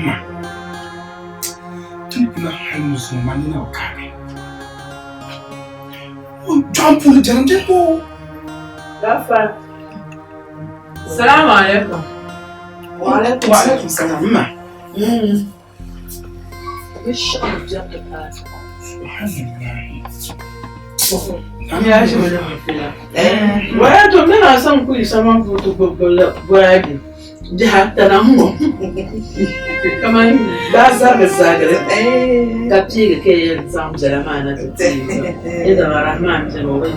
Ma, ti ni kuna hali ni zuŋɔ maa nina bi kaagi. O dɔɣim puuni biɛrim beni moo. Gafa. Salamu alaikum. Wa alaikum salam. Ma. Wato muna son ku isa man futu gbogboli biha tana ŋɔ kaman daa zarigi zarigili ka piigi ka yɛn zaŋ biɛla maa na ti ti Idama Rahman biɛni o bi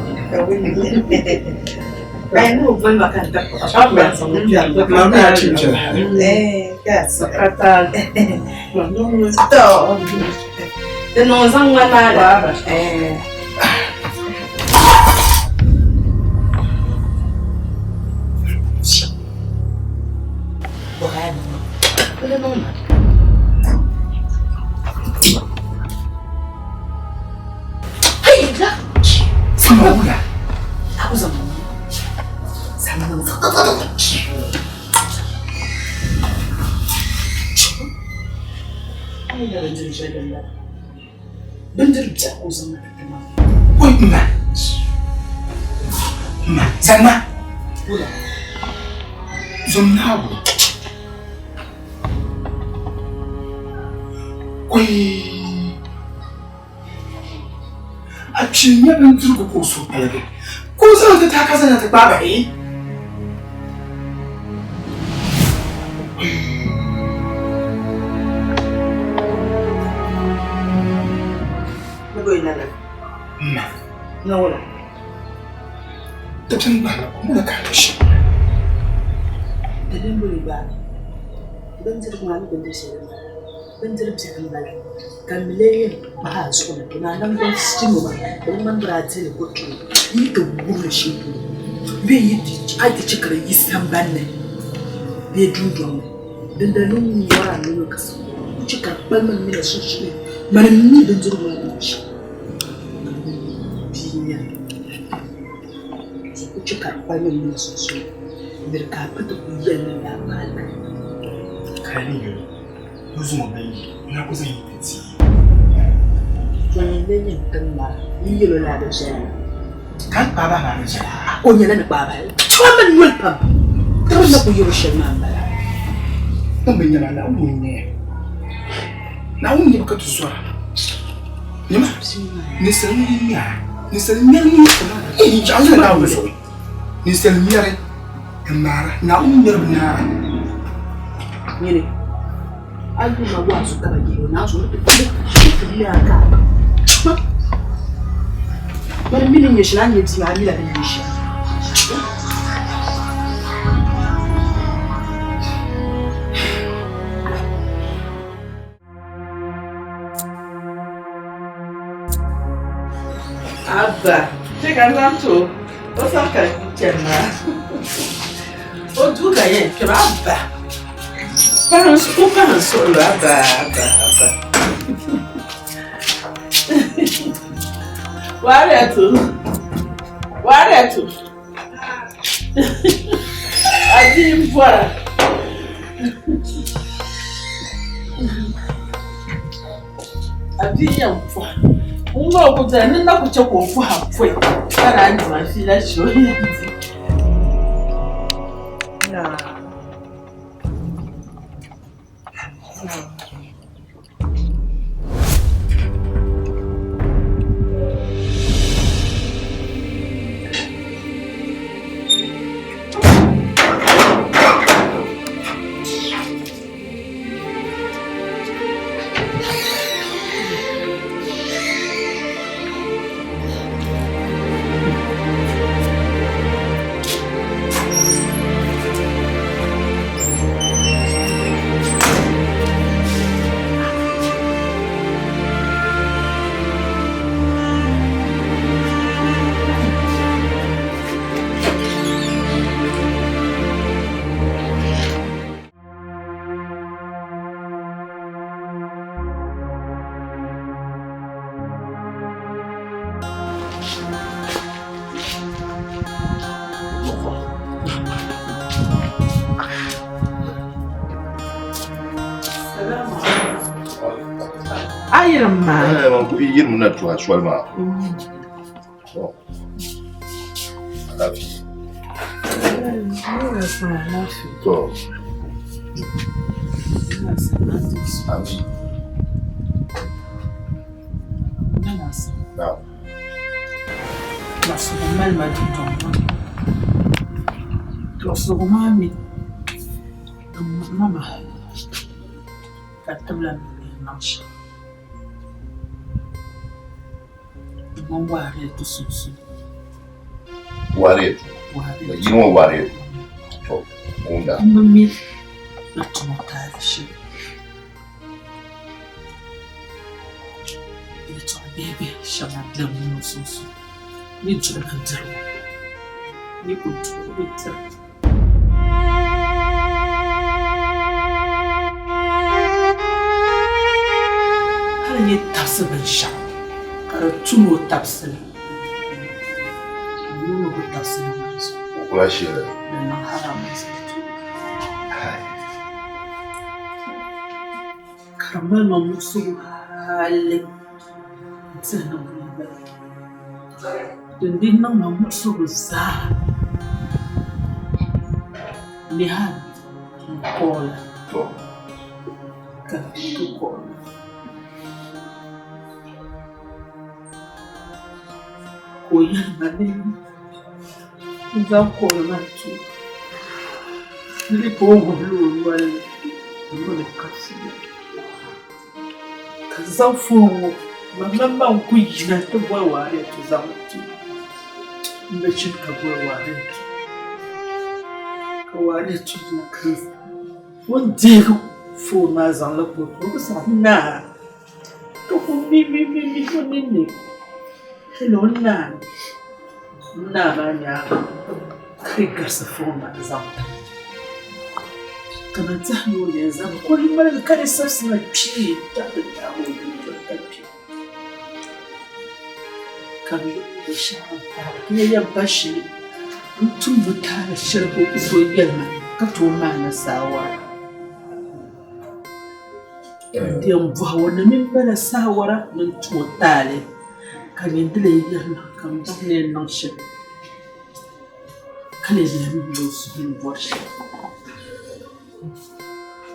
Ma, zaŋma. Zom naabu. Oi! A kpee nya bindirigu ka o suhu paligi, ka o zaŋ ti tahi ka zaŋ na ti gbaai bahi. Ma, dabisili gbaai la kom la ka a ni shɛm. Bindirigu maa ni bindiri shɛli m-bala. Bindiri biɛla m-bala ka m mi lee yɛn bahi a zuɣu ni to ni a naŋgbani chimo maa di bi ŋmani bɛ daa dihili koturo yi ti guri li shɛm polo bee a yi ti chɛ ka di yi sambani ni bee dundɔŋ ni dindali ni ŋun yɔri a noli ka ku chɛ ka di kpalim m mina sunsuuni mani m-mi bindirigu maa ni nyɛ shɛm bia n-nyɛ li ku chɛ ka di kpalim m mina sunsuuni miri ka a ti ku yɛli ni daa paali Ka yi yuli o zuŋɔ bɛ yi na ku zaŋ yi ti ti. To nyin lee nyɛ tiŋ maa yi yɛl o la a bi viɛla. Ka n kpaai bahi maa bi viɛla. O nyɛla ni kpaai bahi. To a mini noli pam. Ti bi na ku yɛl o shɛli maa m-bala. O mi nyɛla Naawuni ŋun nyɛ ya. Naawuni nyɛbu ka ti zɔra. Nyama, ninsal ŋun yi nya a, ninsal ŋmɛri ŋun yi yaɣili Naawuni zuɣu. Ninsal ŋmɛri n-naara, Naawuni ŋmɛri bi naara. Nyini, a yuma waazu ka bɛ yɛl o naa zuɣu ni ti ti mi a ka a baŋ. Mani mi ni nyɛ shɛli, a ni nyɛ bia maa, a mi la di ni nyɛ shɛli. Abba, chɛ ka n zaŋ ti o, o sani ka n chani maa. O duu ka n yɛn kpɛm Abba. O pahi n suɣulo Abba, Abba, Abba. Wariyatu, Wariyatu. A bia m-bɔra. A bia yɛn pɔha. Ŋun maa o ku dira ni na ku chɛ ka o pɔha pɔi ka naan di ma fiila shee o yɛn di. A yirim maa. Eh, man ku yirim na tuha soli maa. To. Alaafee. To. Ami. Naam. Laɣisigu mali ma dundɔŋ ŋɔ ni. Laɣisigu maa mi di muɣi ma ka tibila mi ni niŋ shɛm. Di mini waariya ti sunsuuni. Waariya tu? Waariya tu. Yi ŋɔ waariya tu. To, ŋunda. M bi mi ni tuma taali shɛli. Yɛltɔɣa bihi bihi shɛŋa beni niŋ sunsuuni ni duɣi bindirigu ni ku duɣiri bindirigu. Hali n yi tabisi binshɛɣu ka di tu ni o tabisi li, n niŋ o bi tabisi li maa zuɣu. O kula shɛli. Di niŋ haram zaŋ ti o. Ka di mali ma muɣisigu hali n-tihi ni buni m-bala. Din di niŋ ma muɣisigu zaa ni hal n kɔɔla ka ti kɔɔla. Ka o yɛli ma ni n zaŋ kɔɔli maa ti o ni ka o ŋubi li o noli ni ni o ni kabisi li. Ka n zaŋ foon ŋɔ maŋmaŋ n-ku yina ti boli Wareetu zaŋ ti o. M bi chani ka boli Wareetu. Ka Wareetu yina ka o ni deegi foon maa zaŋ li kpa o tooni ka saɣi naa ka ku mimimimi o ninni. Hello n naa. N naa maa nyaaŋa ka di garisi foon maa zaŋ ti ma. Ka man tɛhi ni o yɛn zaŋmi ka o yi ŋmaligi ka di sabisi ma kpee n-taɣi ti taagi o dundoli ka kpe. Ka bɛ binshɛɣu n paai ka yɛn pa shɛli n-tum bɛ taali shɛli ka o ku tooi yɛli ma ka tooi maani saawara. Ka n di yɛn bɔhi o ni mini mala saawara ni n tum o taali ka nyɛ di lee yɛli ma ka m baŋ ni yɛn niŋ shɛm. Ka lee lahi mi o suhu ni bɔri shɛli.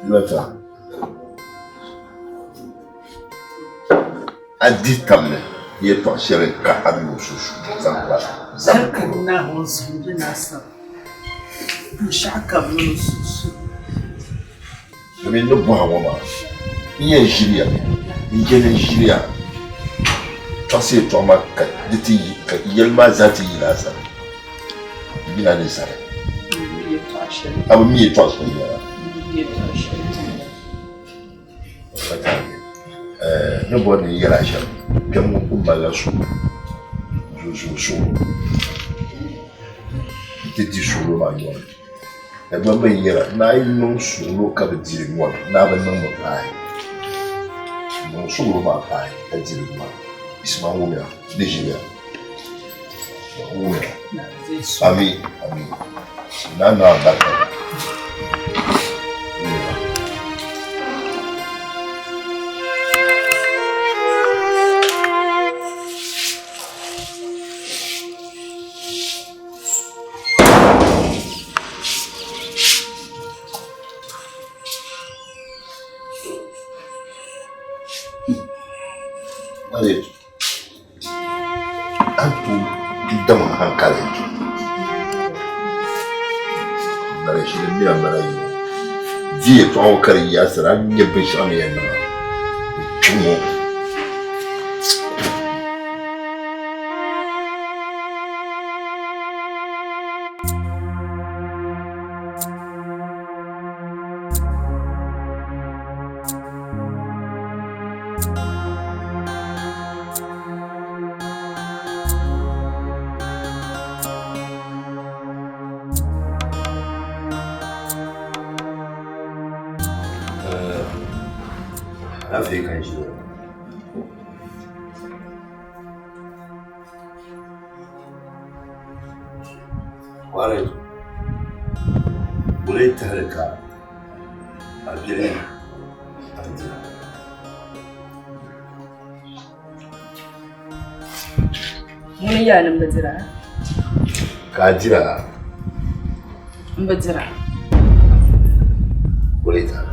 Lɔta, a di tabili yɛtɔɣ shɛli ka a mi o suhu zaŋ kpa zaŋ Hal ka Naawuni zuɣu ni na sab binshɛɣu kam mini o suhu. Domin ni bɔha ŋɔ maa, n yɛn ʒiriya mi, n je ni n ʒiriya tɔɣisi yɛtɔɣa maa ka di ti yi, ka yɛli maa zaa ti yi laasabu. Di yina ni zali. A bi mi yɛtɔɣa shɛli yɛla. Ni bɔri ni n yɛl a shɛm, kpɛm ŋɔ kul malila suɣulo, suɣulo nti di suɣulo maa yɔri. Dagbaŋ mi yɛra, ni a yi niŋ suɣulo ka bi diri ŋɔri, ni a bi niŋ mi paai. Niŋ suɣulo maa paai ka diri ŋɔri. Isima wumiya, di ʒiriya. Wumiya. Ami, ami. Naa naa barika. Wumiya. A ni tooi daŋ hankali m-mali shili m mi a mali yi di yɛltɔɣa ŋɔ ka di yaɣisira a ni nya binshɛɣu ni yɛn niŋ a kpɛŋɔ. Alaafee ka n ʒiya ŋɔ wula tahali ka a biɛli a dira. Ŋuni n-yɛla ni m bi dira? Ka a dira? M bi dira. Kulita.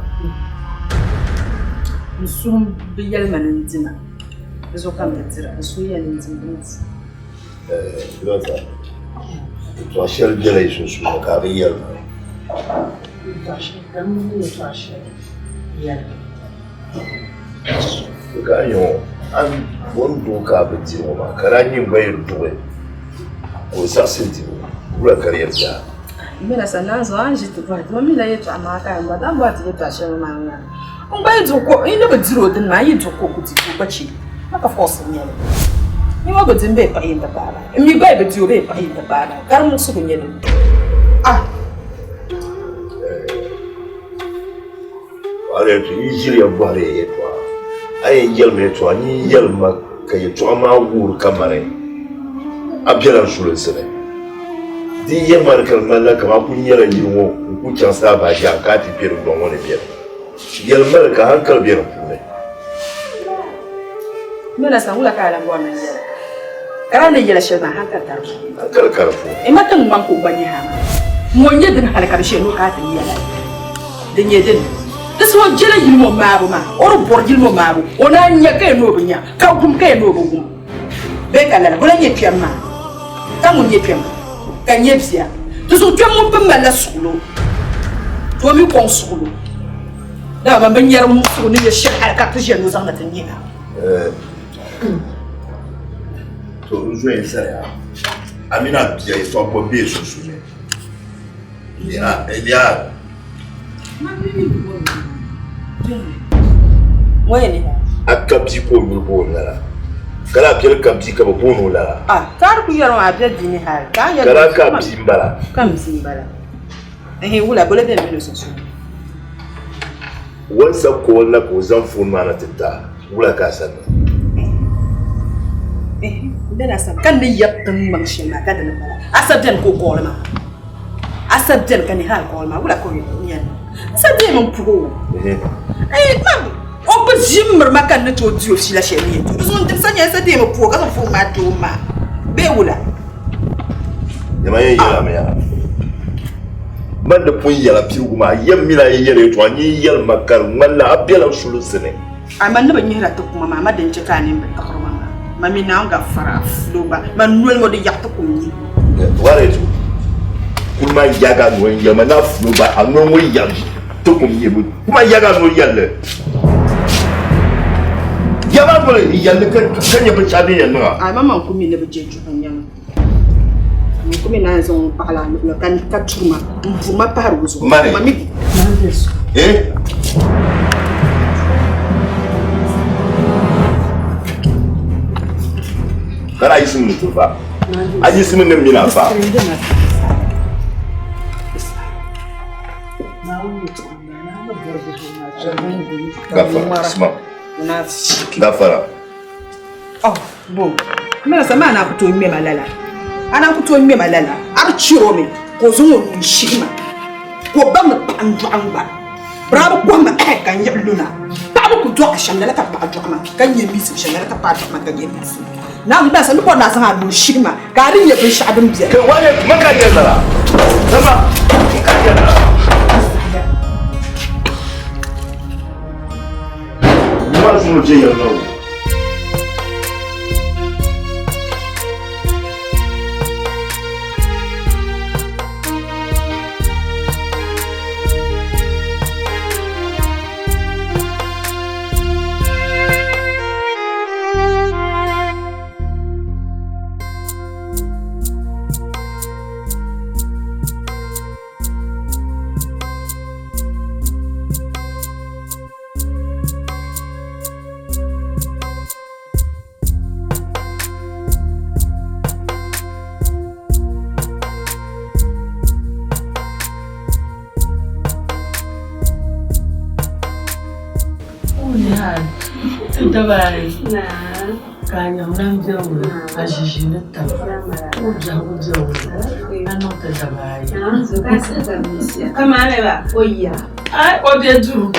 N suhu bi yɛli ma ni n dima. Di zuɣu ka m bi dira. N suhu yɛli ni n dima, n di. Kulita. Yɛtɔɣ shɛli bela yi sunsuuni ka a bi yɛli ma. Yɛtɔɣ shɛli ka m mi yɛtɔɣ shɛli yɛli ma. Ka a nyɛ a ni o ni duɣi ka a bi diri ŋɔ maa ka daa nyɛ gba yɛn duɣi ka o saɣisi dibu wula ka di yɛn be a? M mi na sa naan zuɣu a ni ʒi ti bɔhi ti ma mi la yɛtɔɣa maa ka a yɛn bɔhi ti a ni bɔhi ti yɛtɔɣa shɛli maa ŋuna n gba yi duɣi ko n yi ni bi diri o dini maa n yi duɣi ka o ku di ka o gba chɛ ma ka fɔɔsi n nyɛli n ŋɔ bi di m bee paɣa yi n ti paai ba n mi gba yi bi di o bee paɣa yi n ti paai ba ka di muɣisigu n nyɛ dini ah. Alright, yi ʒiriya bɔhiri ya yɛltɔɣa. A yɛn yɛlimi yɛltɔɣa, nyin yɛlima ka yɛltɔɣa maa wuhiri kamani a bela n sulinsi ni. Di yɛli ma ni ka di ŋmanila kaman a kul nyɛla yili ŋɔ n-kul chaŋ saa bahi yaha ka a ti kpe dundɔŋ ŋɔ ni beni. Yɛlima li ka hankali be di puuni. N sa wula ka a lan bɔri ni n yɛli? Ka a ni yɛli shɛli maa hankali ka di puuni. Hankali ka di puuni. M ma tiŋgbani ka o gba nyɛ ha maa. Ŋɔ n-nyɛ dini hali ka di shee ni o kana ti yɛli a. Di nyɛ dini? Di saha o jɛla yili ŋɔ maabu maa, o di bɔri yili ŋɔ maabu, o naan nya ka yɛn ni o bi nya, ka wum ka yɛn ni o bi wum. Bee ka lala, bɔ lan nyɛ kpɛm maa? Ka ŋun nyɛ kpɛm maa? Ka n nyɛ bia. Di zuɣu kpɛm ŋun pun malila suɣulo, to o mi kɔŋ suɣulo. Dama ban bi nyari muɣisigu ni nyɛ shɛli hali ka ti ʒiya ni o zaŋ na ti nyɛ a. To n zoya zaya, a mini a bia yɛtɔɣa bɔbu bee sunsuuni. A ka bia ka o yuli booni lala, ka laa biɛli ka bia ka bɛ booni o lala. Ka laa ka bia m-bala. Wansa call na ka o zaŋ foon maa na ti ti a, wula ka a sa niŋ? Ka n ni yab tiŋgbani shɛli maa ka dini m-bala. A sa beni ka o call maa. A sa beni ka Nihal call maa, wula ka o yɛn niŋ? N sa deemi m puhi o. O bi ʒi m-miri ma ka n ni tooi di o fiila shɛli ni yɛn ti o. Di zuɣu n dim sa nyɛla n sa deemi puhi o ka zaŋ foon maa ti o maa bee wula? Nyama yɛn yɛla mi yaa. Man di pun yɛla piligu maa, yɛm mini a yi yɛli yɛtɔɣa, nyin yɛli ma ka di ŋmanila a bela sulinsi ni. A ma ni bi nyihira ti kuma maa, ma din chɛ ka a nini bi tiɣiri ma maa, ma mi Naawuni gafara a fulo gba, ma noli ŋɔ di yaɣi ti kum nyihibu. Waretu, kuli maa yaagi a noli n-yɛli ma ni a fulo gba, a noli ŋɔ yaɣi ti kum nyihibu. Kuli maa yaagi a noli yɛli li. Yaagi a noli n-yɛli li ka nya binshɛɣu din yɛn niŋ a. A ma man ku mi ni bi je juhi n-nyɛ ma. Man ku mi ni a ni zaŋ o paɣila a nuhi ni ka turi ma m-buri ma pahiri o zuɣu. Mani. Ma mi. Eh? Kana yiɣisimi ni ti va. A yiɣisimi ni m mini a va. Gafara, Usman. Gafara. Oh, bo. Mala sa maa na ku tooi ŋmɛ ma lala. A na ku tooi ŋmɛ ma lala. A bi chɛro mi ka o zaŋ o nuu shihi ma ka o ba mi paɣa n dɔɣi n gba. Braa bi kɔhi ma eh ka n yiɣi luna. Paɣa bi ku dɔɣi shɛm lala ka paɣa dɔɣi ma ka nyɛ miisim shɛm lala ka paɣa dɔɣi ma ka nyɛ miisim. Naawuni mala sa ni bɔri ni a zaŋ a nuu shihi ma ka a di nyɛ binshɛɣu din beni. Ke wani ma ka nyɛ lala. Zama ka nyɛ lala. Ma zuŋɔ je yɛli na o. Ka a nyamla m-be wula, a ʒi ʒini taba, ka o biɛhigu be wula, ka niŋ ti daba ayi. Ai, o be duu.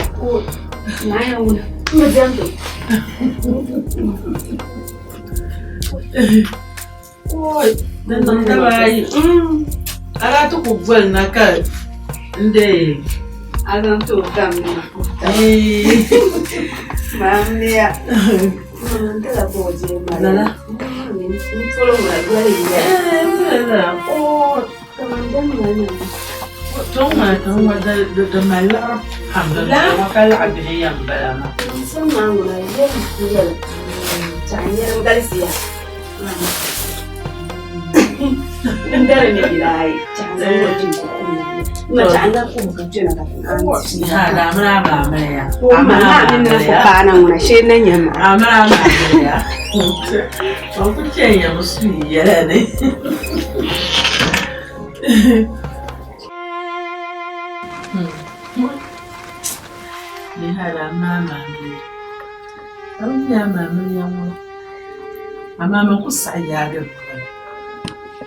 Oi, di niŋ daba ayi. A daa ti ku boli na ka n dee. A zaŋ ti o tam ni na. Maamiya. N tila boodiyɛ maa. Lala. N polo ŋuna doli n yɛli. Lala. Kaman dam maa ni. Tɔŋ maa tɔŋ maa di mali liɣiri pam di ŋɔ ka laɣi bihi yɛn bala maa. N sani maa ŋuna yɛli yɛli chaɣ yɛlim galisiya. N dari ni yila ayi chaɣ zaŋ o di ma chaɣ na kum ka kpɛna ka Ha da amina amina ya. Ma ma mi na ku paana ŋuna shee na nyɛ ma. Amina amina ya. O ku chɛ ya bi su yɛla ni. Ni ha da amina amina ya. Amina amina ya ŋɔ. Amaa man ku saɣi yaagi n noli.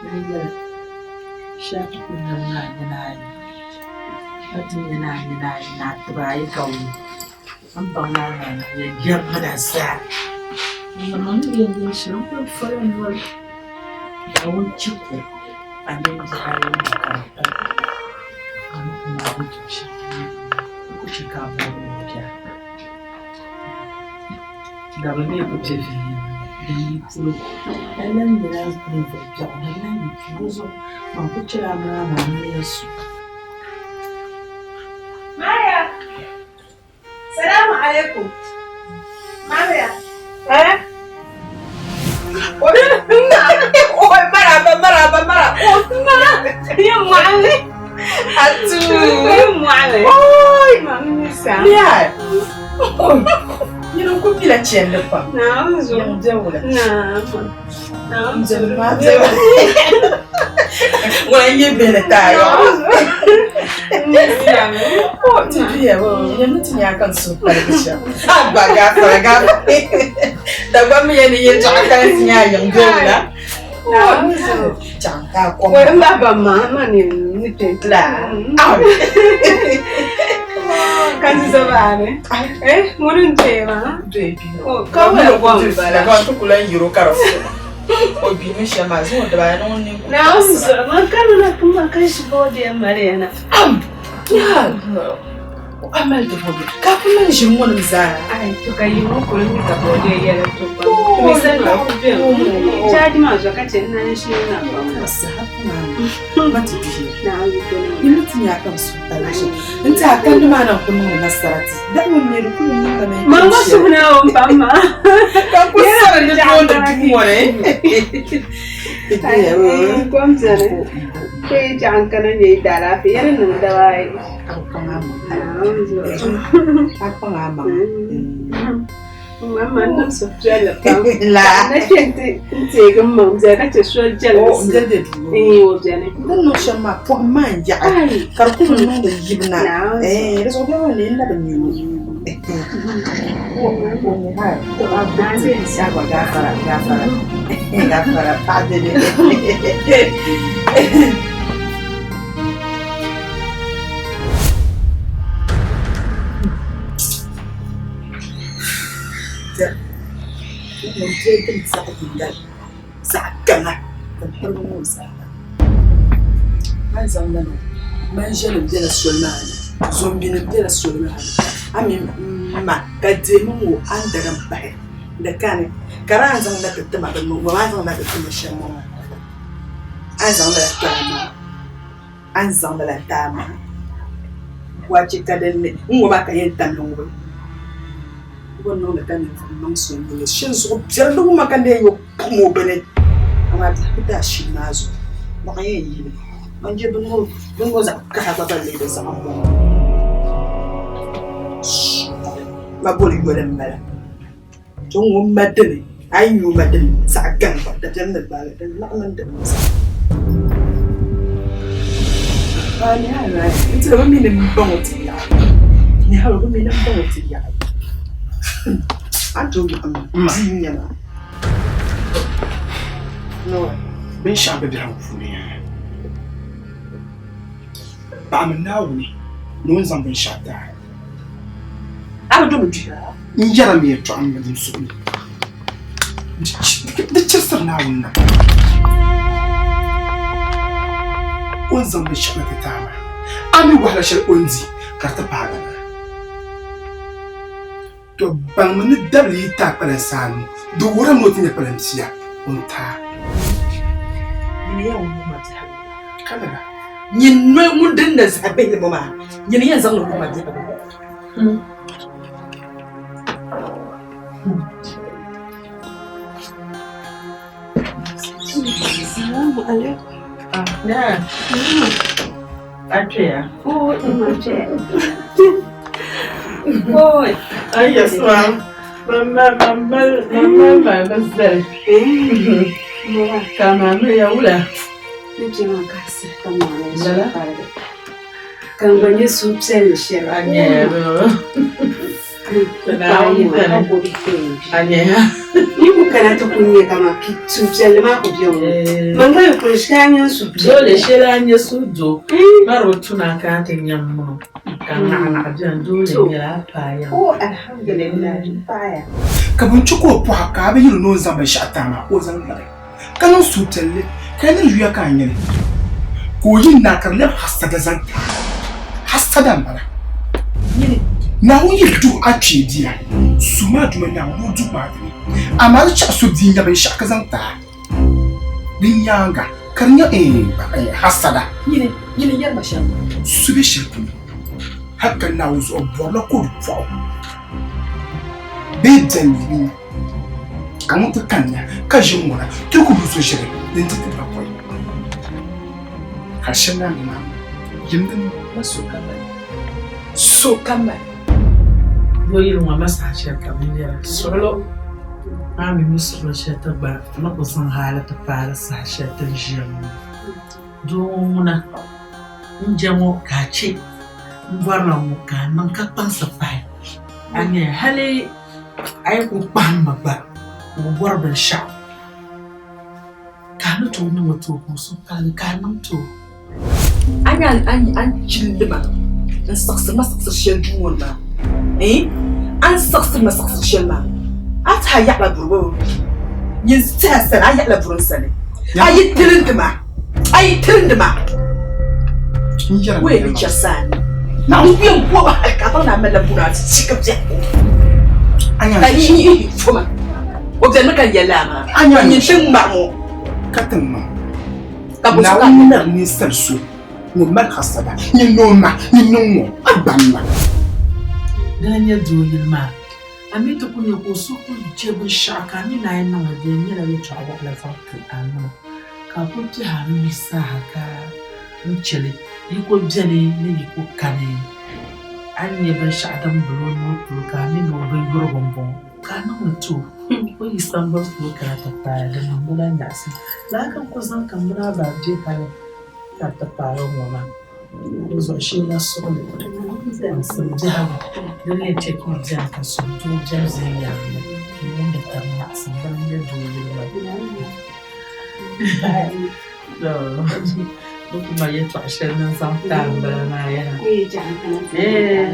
Ni yɛli shɛli ti ku niŋ ni a nina ayi ka ti nya ni a nina ayi ni a tiba ayi ka wum a ni baŋ ni a naan yɛn jɛmmina zaa. N ni yɛn yɛli shɛli n kuli fola noli Naawuni chɛ ka a mini bihi ayi ŋɔ ka di pali a ni ku maani tuun shɛli n ku chɛ ka a bɔri ni o biɛri. Dabili mi ku be viɛnyɛliŋga din yi polo. A lan nyɛla ninvuɣ biɛɣu din lahi yi polo zuɣu, man ku chɛla a mini a ma amiliya su. Mariya! Salamu alaikum. Mariya! Eh? Oi, maraba, maraba, maraba. Yin mu'amli. Atu. Yin mu'amli. Oi. Mamisa. Ya. Nyini n ku pila chɛndi pam. Naam zo. Yiŋ bɛ wula. Naam. Naam zo. Ma bɛ wula. Ŋuna n-nyɛ bɛ ni taai maa. O ti biya o yɛn ti nya ka n suhu paligi shɛm. A gba gaafara gaafara. Dagbaŋ mi yɛn ni yɛltɔɣa ka ti nya yiŋ bɛ wula. Naam zo. Chaŋ ka a kom. Wai n bahi ba ma ma ni ni kpɛ. La. Ka ti zabaani. Eh, ŋuni n doya maa. Doya bi. Ka wala gom bala. Ka ti kula n yiro ka di fu. O bi mi shɛm maa zaŋ o dibaa ni ŋun niŋ. Naawuni zuɣu man kanna kuma ka ʒi boodiya mali na. Am! Yaa! A mali ti boodiya ka a ku lan ʒini ŋɔ nim zaa. Ai to ka yi ŋɔ kuli mi ka boodiya yɛla to pam. Mi sani maa ku beni. Chaaji maa zuɣu ka chɛ n naan ʒini na pam. Saha pam ma ti bihi. Naawuni doli. Yi mi ti nya ka n suhu pali shɛm. N ti a kandi maa na ku niŋdi nasara ti. Da ŋun nyɛ di kuli niŋ ka na Man ŋɔ suhu Naawuni pam maa. Ka ku sari ni tooni duu ŋɔ ni. Kom beni. Kpe chaɣ n kana nyɛ yi daalaafee yɛli niŋ daba ayi. A kpaŋ a maŋ. A kpaŋ a maŋ. Mama n niŋ suhupiɛlli pam. La. Na kpe nti teegi n maŋ biɛla ka chɛ soli jɛlisi. O bɛ be duu. Ee o beni. Di ni niŋ shɛm maa pɔhim maa n yaɣi ka di kuli niŋdi yibu na. Ee di zuɣu biɛɣu ni n na bi nya o. O ni ha gba gaafara gaafara gaafara paɣa dede. Ŋun bɛ din zaɣ yinga zaɣ gaŋa din pirigi ŋɔ zaa man zaŋ la manʒa nim bɛla soli maa ni zombi nim bɛla soli maa ni a mini n ma ka deemi ŋɔ a ni daga n pahi di kani ka di a ni zaŋla ti tima bini ŋɔ a ni zaŋla ti tima shɛm ŋɔ maa a ni zaŋla ti maa a ni zaŋ lala n-ti a ma wache ka din ni n-ŋɔ maa ka yɛn tam li ŋubi bɔ n-niŋdi ka ninvuɣ maŋ so n-nyɛ li shini zuɣu biɛri di wumma ka neei o pum o bini amaa biɛhigu ku daa shini maa zuɣu mɔɣu yɛn yi li man je bini ŋɔ zaɣ kaha gba ba lee bi zaŋ m-bɔŋɔ ma boli yoli m-bala To ŋun ma dini, a yi nya o ma dini zaɣ gaŋ gba, dabiɛm ni gbaai li, din laɣim mini din bi zaa. N tiri bɛ mi ni m baŋ o ti yaɣi. Ni hali bɛ mi ni m baŋ o ti yaɣi. A ni tooi yaɣi ma, bia n-nyɛ ma. Binshɛɣu be biɛhigu puuni yaa. Paɣimi Naawuni ni o ni zaŋ binshɛɣu ti a. A bi domi duhi a? N yɛrimi yɛtɔɣa m-bini n suhu ni. Di chɛrisiri Naawuni na. O ni zaŋ binshɛɣu na ti ti a maa, a mi wahala shɛli o ni di ka di ti paag a maa. To baŋmi ni dabili yi ti a kpalansi a nuu, di wuhirimi ni o ti nya kpalanbia o ni ti a. Nyini yɛn wuhi ma biɛhigu. Ka lala. Nyin noli ŋun din na zaɣ bihili ŋɔ maa, nyini yɛn zaŋ li wuhi ma biɛhigu. Salamu alaikum. Na. A kpɛya. Oh, ina kpɛya. Oi. Ai yasuwa. Mamma mamma mamma mama zali. Ka mama ya wula. Ni kpɛ maa ka saha ka mama ya suhu paligi. Ka n gba nyɛ suhupiɛlli shɛli. A nyɛya. Yi ku kana ti ku nya kaman suhupiɛlli maa ku be ŋɔ. Man gba yi kuli shee a nya suhupiɛlli. Dole shɛli a nya suhudoo mari bi tuna ka a ti nya muni ka naɣinaɣi beni dole nyɛla a paai ya. Oh alhamdulillah n paaya. Ka bɛ ni chɛ ka o pɔha ka a bi yɛl o ni o ni zaŋ binshɛɣu ti a maa ka o zaŋ labi, ka niŋ suhupiɛlli ka yi niŋ yuya ka a nya li, ka o yi naai ka di lɛbi hasada zaŋ ti a. Hasada m-bala. Naawuni yi duh a kpee bia, suhim a Duuma Naawuni ni o duh maa dini. Amaa di chɛ a so bia nya binshɛɣu ka zaŋ ti a, di nyaaŋa ka di nyɛ hasada. So be shɛli polo hal ka Naawuni zuɣu bɔrila kɔdu pɔɣu bee bɛn ni ka ŋun ti kanna ka ʒi ŋuna ti ku bi so ʒiri din ti ti bakɔi. Hal shɛli naanyi maa yim din Ma so ka mali. So ka mali. Doo yili ŋɔ ma saha shɛli ka bɛ lɛra suɣulo maa mi mi suɣulo shɛli ti gba ni ku zaŋ hali ti paai saha shɛli ti ni ʒiya ŋɔ doo ŋɔ ŋuna n je ŋɔ ka a che n bɔrila ŋɔ ka a niŋ ka kpaŋsi pahi a nya hali a yi ku kpahim ma gba ka o bɔri binshɛɣu ka a ni tooi niŋ o ti o ka o suhu paligi ka a niŋ ti o. A nya a ni chilli ma n-siɣisiri ma siɣisiri shɛli duu ŋɔ ni maa, eh? A ni siɣisiri ma siɣisiri shɛli maa, a tihi a yaɣila buri bee? Nyin tihi a sani, a yaɣila buri n sani. A yi tilindi ma, a yi tilindi ma, wee ni chɛrisi a ni. N yɛn bɔbi hali ka a baŋ ni a malila buri a ti chɛ ka biɛhigu. Ka yi yihi fo ma. O bɛnimi ka n yɛli a maa. Nyin ti ŋmari ŋɔ. Ka ti ŋma. Naawuni mali ninsal so ŋun mali hasada, nyin ni o ma, nyin ni ŋ-ŋɔ, a gba m-ma. Dina n-nyɛ doo yili maa. A mi ti ku nya ka o suhu kul je binshɛɣu ka a mi ni a yi niŋ li di yɛn nyɛla yɛtɔɣ waɣila zaŋ ti a maŋa, ka a kul kpɛhi a nuu zaaha ka n chɛ li. Yiko beni ni yiko kani. A ni nya binshɛɣu din bili o nuu polo ka a mi ni o binyurigu m-bɔŋɔ ka a niŋ li ti o. O yi sambani polo kana ti paai, di niŋdila nyaɣisim. Lala ka n kul zaŋ ka m mini a ba be hali ka ti paai o ŋɔ maa. Di zuɣu shee na suɣili baŋsim biɛhigu din yɛn chɛ ka o beni ka suhudoo beni viɛnyɛliŋga n-niŋdi tab nyaɣisim dini n-nyɛ doo yili maa. Bɛ ku ma yɛltɔɣa shɛli ni n zaŋ taai m-bala maa yaha.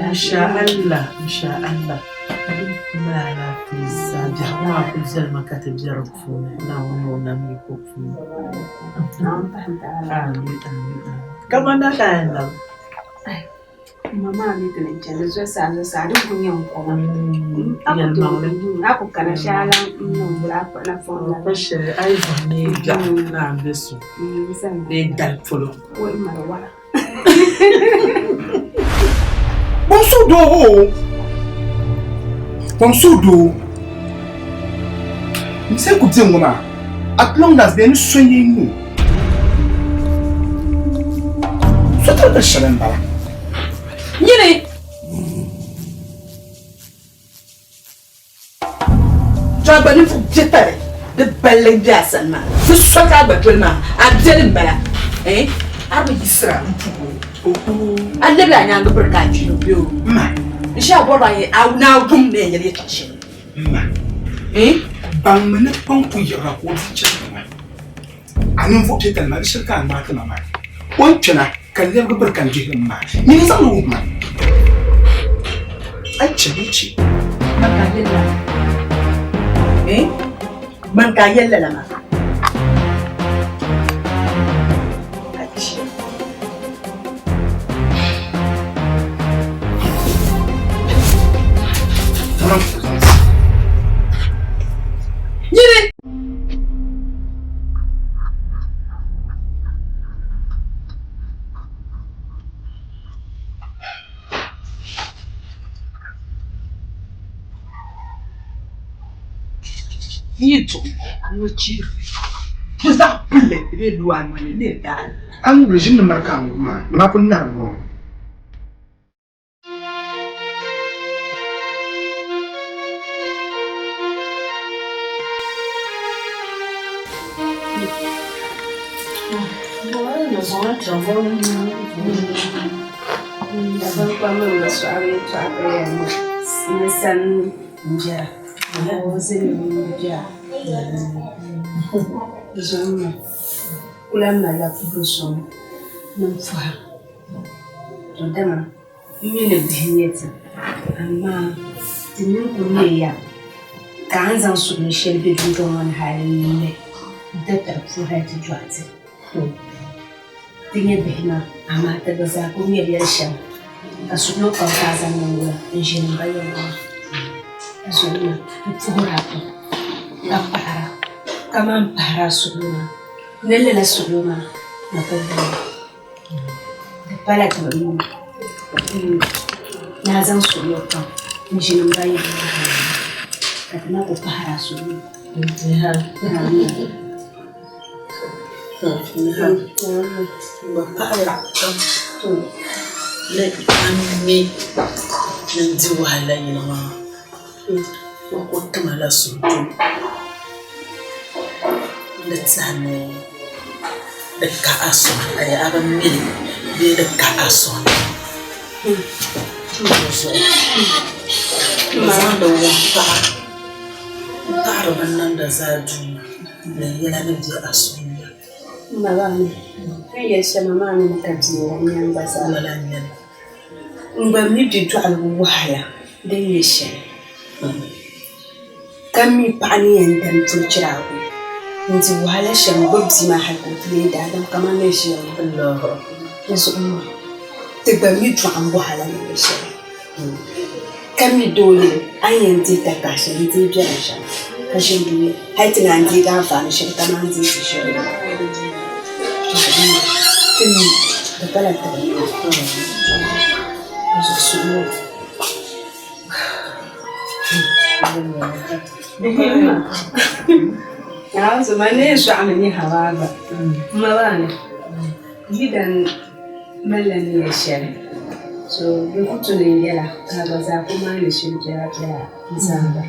Insha Allah, insha Allah. Ti mali alaafee zaa biɛhigu maa kuli viɛlimi ka ti be di puuni Naawuni ni o nam yiko puuni. Amin, amin, amin. Kamani ka a yɛn labi? Ma maa mi ti ni chani zuɣusaa zuɣusaa di ku nyɛ n koma. Yɛlimaŋli. A ku kana shɛli a lan niŋ bula a kpuɣila fɔŋ la. Pa shɛli a yi zaŋ neei biɛɣu ni a be so bee dali polo. Wai mali waɣa. Kpɔŋ suhudoo hoo! Kpɔŋ suhudoo! Ninsal ku be ŋ-ŋɔ maa, at long last bɛ ni so n-yɛn nya o. So tiri shɛli m-bala. Nyini! To a gba ninvuɣ biɛtali di balli m-be a sani maa. Di soli ka a gba doli maa, a biɛli m-bala. Eh, a bi yiɣisira m-puhi o. A lɛbila a nyaaŋa biri ka a kpi o. N shee a bɔri ba ni a wum ni yɛn yɛli yɛtɔɣ shɛli. Ma, Eh? baŋmi ni kpaŋ ku yiɣira ka o di chani maa. A ninvuɣ biɛtali maa, di shɛli ka a ŋmaai ti ma maa. O ni kpɛna ka n lɛbigi biri ka n dihiri m maa, nyini n-zaŋ li wuhi ma. A yi chɛ, bɛ chɛ. Ma ka a lɛbila. Eh? Man ka a yɛli lala maa. Achi. Nyini! N yi duɣi a ni chihiri di zaɣ pilli di bee lu a noli ni di daai. A ni wuli ʒini ni mali ka a ŋubi maa, ni maa kuli narim ŋɔ. N mi ni bihi n-nyɛ ti, amaa ti nini kul neeya ka a ni zaŋ suɣilo shɛli be dundɔŋ ŋɔ ni hal n-ŋme nti tiri puu hal ti dɔɣi ti. Ti nyɛ bihi maa, amaa ti gba zaa kul nyɛ yɛl shɛŋa ka suɣilo pam ka a zaŋ niŋ wula n-ʒini m ba yɛligu maa. Ka zuɣu maa m puhiri a pam ka paɣir a ka maan pahiri a suɣilo maa ni lala suɣilo maa na kul beni. Di pala ti bi mi ni a zaŋ suɣilo pam n-ʒini m ba yiŋa ka ti na ku pahiri a suɣilo. Bɛ paɣiya pam ni a mi ni n di wahala yili maa o ku tima la suhupiɛlli ni tɛha ni di ka a suhu ni a bi mi li bee di ka a suhu ni di zuɣu n zaŋdi wumpaɣa m-paɣiri binnamda zaa Duuma ni yɛla ni be a suhu ni. N yɛli shɛm maa mi ka bia la n-nyɛ n gba zaa. Lala n-nyɛ li. N gba mi bɛ dɔɣiligu wahala din nyɛ shɛli, ka mi paɣa ni yɛn dani puli chiraagu n-di wahala shɛm gbubi bia maa hali ka o ti leei daadam kamani ni ʒiya ŋɔ. Di zuɣu maa ti gba mi dɔɣim wahala ni nyɛ shɛli, ka mi doole a ni yɛn deei takahi shɛli n-deei biɛrim shɛm ka ʒini dunia hali ti naan deegi anfaani shɛli kamani deei ti shɛli ti mi di pala tibili Malila niya shɛli so di ku tu ni n yɛla ka a gba zaa ku maani shili biɛla biɛla n-zaŋ ba.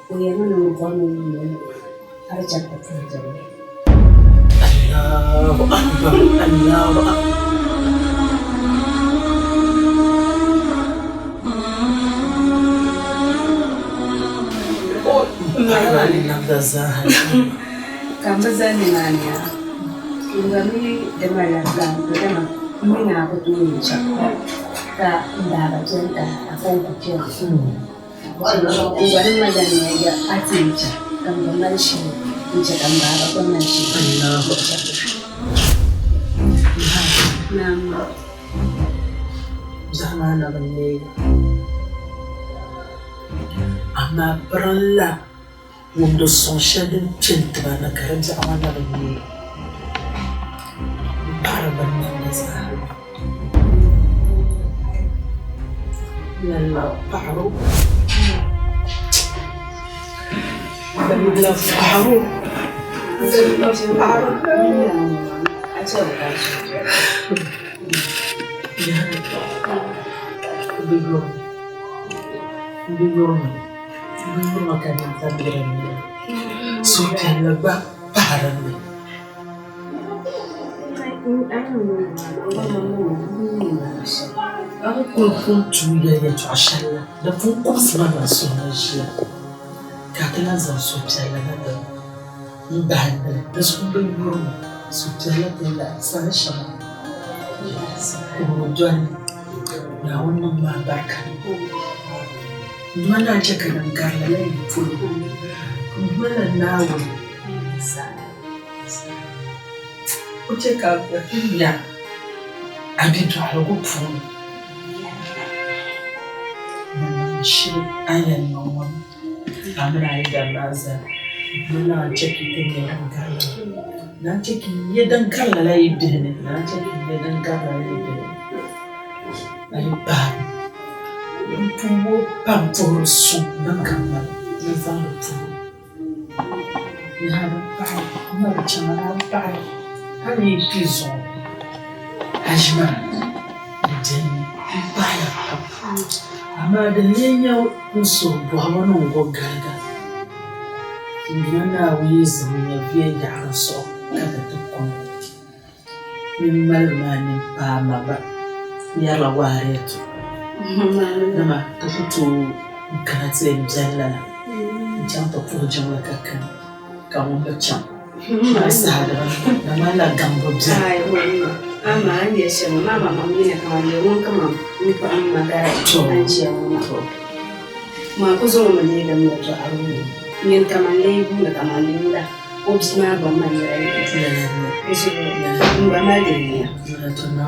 O yɛlimi ni o bɔri ni o yuui o ka di chaŋ ti puhi jirili. Allahu Akbar Allahu Akbar. Ka m bi zani nimaani yaa n gba mi di malila plan to dama m mi ni a ku tooi n chaŋ ka n baaba beni ka a kɔŋko kpɛma. N gba ni malila nia ya a ti n chaŋ ka m gba mali shili n-che ka m baaba gba mali shili n-chaŋ. Naam. Biɛɣu maa na bi neei amaa pirinla wumdi suŋ shɛli din kpe n-tiba ni ka di biɛɣu maa na bi neei m-paɣiri binnamda zaa. Lala paɣiri o. Lala paɣiri o. Lala paɣiri o. Bi yurimi, bi yurimi ka ninta be din ni. Suhupiɛlli gba pahi din ni. A ni kuli pun tuui yɛli yɛtɔɣ shɛli la, di pun kubisi ma na n suhu ni ʒiya, ka a ti lan zaŋ suhupiɛlli na ti m-bahindi li. Di zuɣu bɛ yurimi suhupiɛlli ti lahi saha shɛŋa kuhigu doli Naawuni niŋ ma alibarika. Dama naan chɛ ka din gari lala yi polo. ŋmanila Naawuni o chɛ ka a ti nya a bidɔɣirigu puuni. Ni niŋ shili a ni yɛn niŋ ŋɔ a mini a yidana maa zaa ni naan chɛ ka yi ti nya din gari lala. Naan chɛ ka yi nya din gari lala yi bihi ni. Naan chɛ ka yi nya din gari lala yi bihi ni. A yi paai m puhibu pam puhiri suŋ din ka ŋmani ni zaŋdi puhibu. Yaha din pahi m ma bi chaŋ a naan paɣi hal yi kpi zuɣu haʒi maa di beni m pahiya pam amaa din lee nyɛ n suhu bɔhibu ni n go galiga n Duuma Naawuni yi zaŋ nyɛvuya yaɣiri zuɣu ka di ti kɔŋ mini malibu maa nini paai ma gba n yɛrila waariɛtu dama ti ku tooi n-kana ti yɛn beni lala n-chaŋ ti puhi jiŋli ka kani ka ŋun bi chaŋ hali saha dibanu di ŋmanila gaŋbu beni. Amaa a ni yɛli shɛm ŋɔ maa maa mam yina kaman lee ŋun kaman n kpuɣim ma gari a ni ʒiya ŋɔ maa. Maa ku zaŋ o mi leegi m ma dɔɣiri ŋɔ nyini kaman lee guuni kaman lee wula. O bia maa gba mali la zuɣu n gba mali din niya.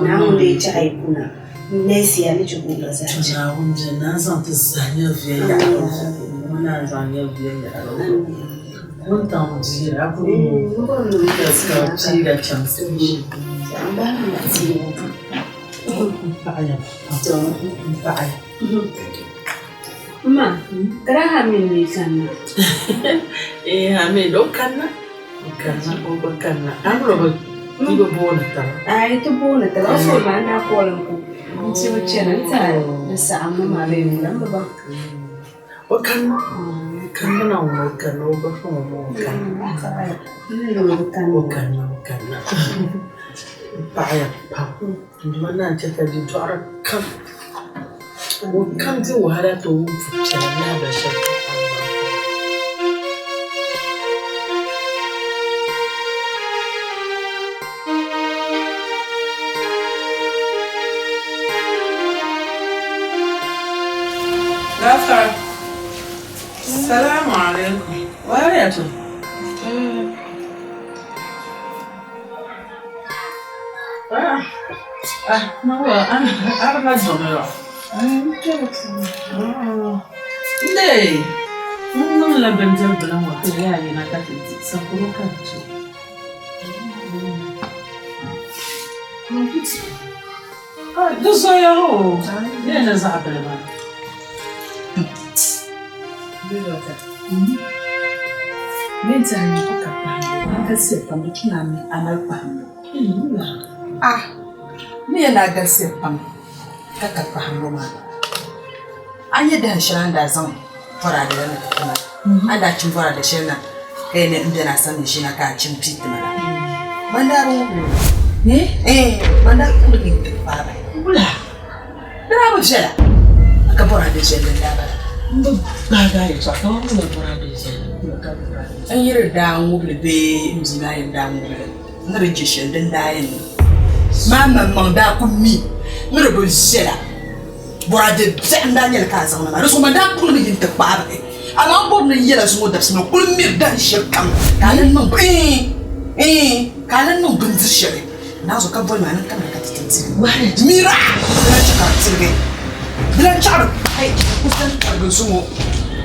Naawuni lee chɛ a yi kuna n-neesiya ni chɛ ka o gba zaa chɛ. Naawuni bia naan zaŋ ti zaa nyɛvuya yaɣiri o zuɣu. Ŋɔ naan zaŋ nyɛvuya yaɣiri o zuɣu. Wuntaŋ bia a kuli ka piiga chaŋ M paɣiya pam. M paɣiya. Ma, ka daa Hamid mi kanna? Eh, Hamid, o kanna. O kanna, o gba kanna. A mi o bi, ti bi booni taba? Aai, ti booni taba. O suhu maa n-daa call n ku n-ti o chana n-ti a di saɣimmi maa bee wula m bi baŋ. O kanna, o kanna na ŋuna o kanna, o gba kpaŋ o maŋ o kanna. O kanna, o kanna. M paɣiya pam. N Duuma naan chɛ ka bidɔɣiri kam Ŋunkam di wahala ti wum pupiɛla lahibali shɛli kam aŋmaŋ. Gafara. Salamu alaikum. Wariyatu. Ah, ah, arima zɔmira. Ndee, n niŋla bindiri bila ŋɔ ka yaa yina ka ti di, sakoro ka di chɛ. Di zoya hoo, di yɛn ni zaɣ bila maa. Bɛ ni tɛhi ni o ka kpahimbu, a galisiya pam, di tu ni a mali kpahimbu. Ah, n ni yɛli ni a galisiya pam ka ka kpahimbu maa. A nya dahin shɛli a ni daa zaŋ bɔraade la na ti ti ma la? A ni daa chim bɔraade shɛli na ka yɛli ni m beni a sani ʒina ka a chim pii ti ma la. Man daa bi ŋub li o. Eeh, man daa kuli mi n-ti kpaai bahi. Wula? Di daa bi viɛla ka bɔraade viɛlli n-daa bala. M bi gbaagi a yɛtɔɣa kaman wula bɔraade viɛlli wula ka bɔraade N yi di daa ŋub li bee m bia maa yɛn daa ŋub li ni di je shɛli din daa yɛn niŋ maa maŋmaŋ daa ku mi ni di bi viɛla. Bɔraade biɛɣu n-daa nyɛ li ka a zaŋ na maa. Di zuɣu man daa kpuɣi li mi yi nti kpaai bahi. Amaa m bɔri ni n yɛl a zuŋɔ dabisi ŋɔ kul miri dahin shɛli kam ka a lan niŋ iin ka a lan niŋ bindir shɛli naanzuhi ka boli ma a ni kamina ka ti ti diri. Mira! Di lan chɛ ka di tiligi. Di lan chaɣiri pahi ku zani tarigi zuŋɔ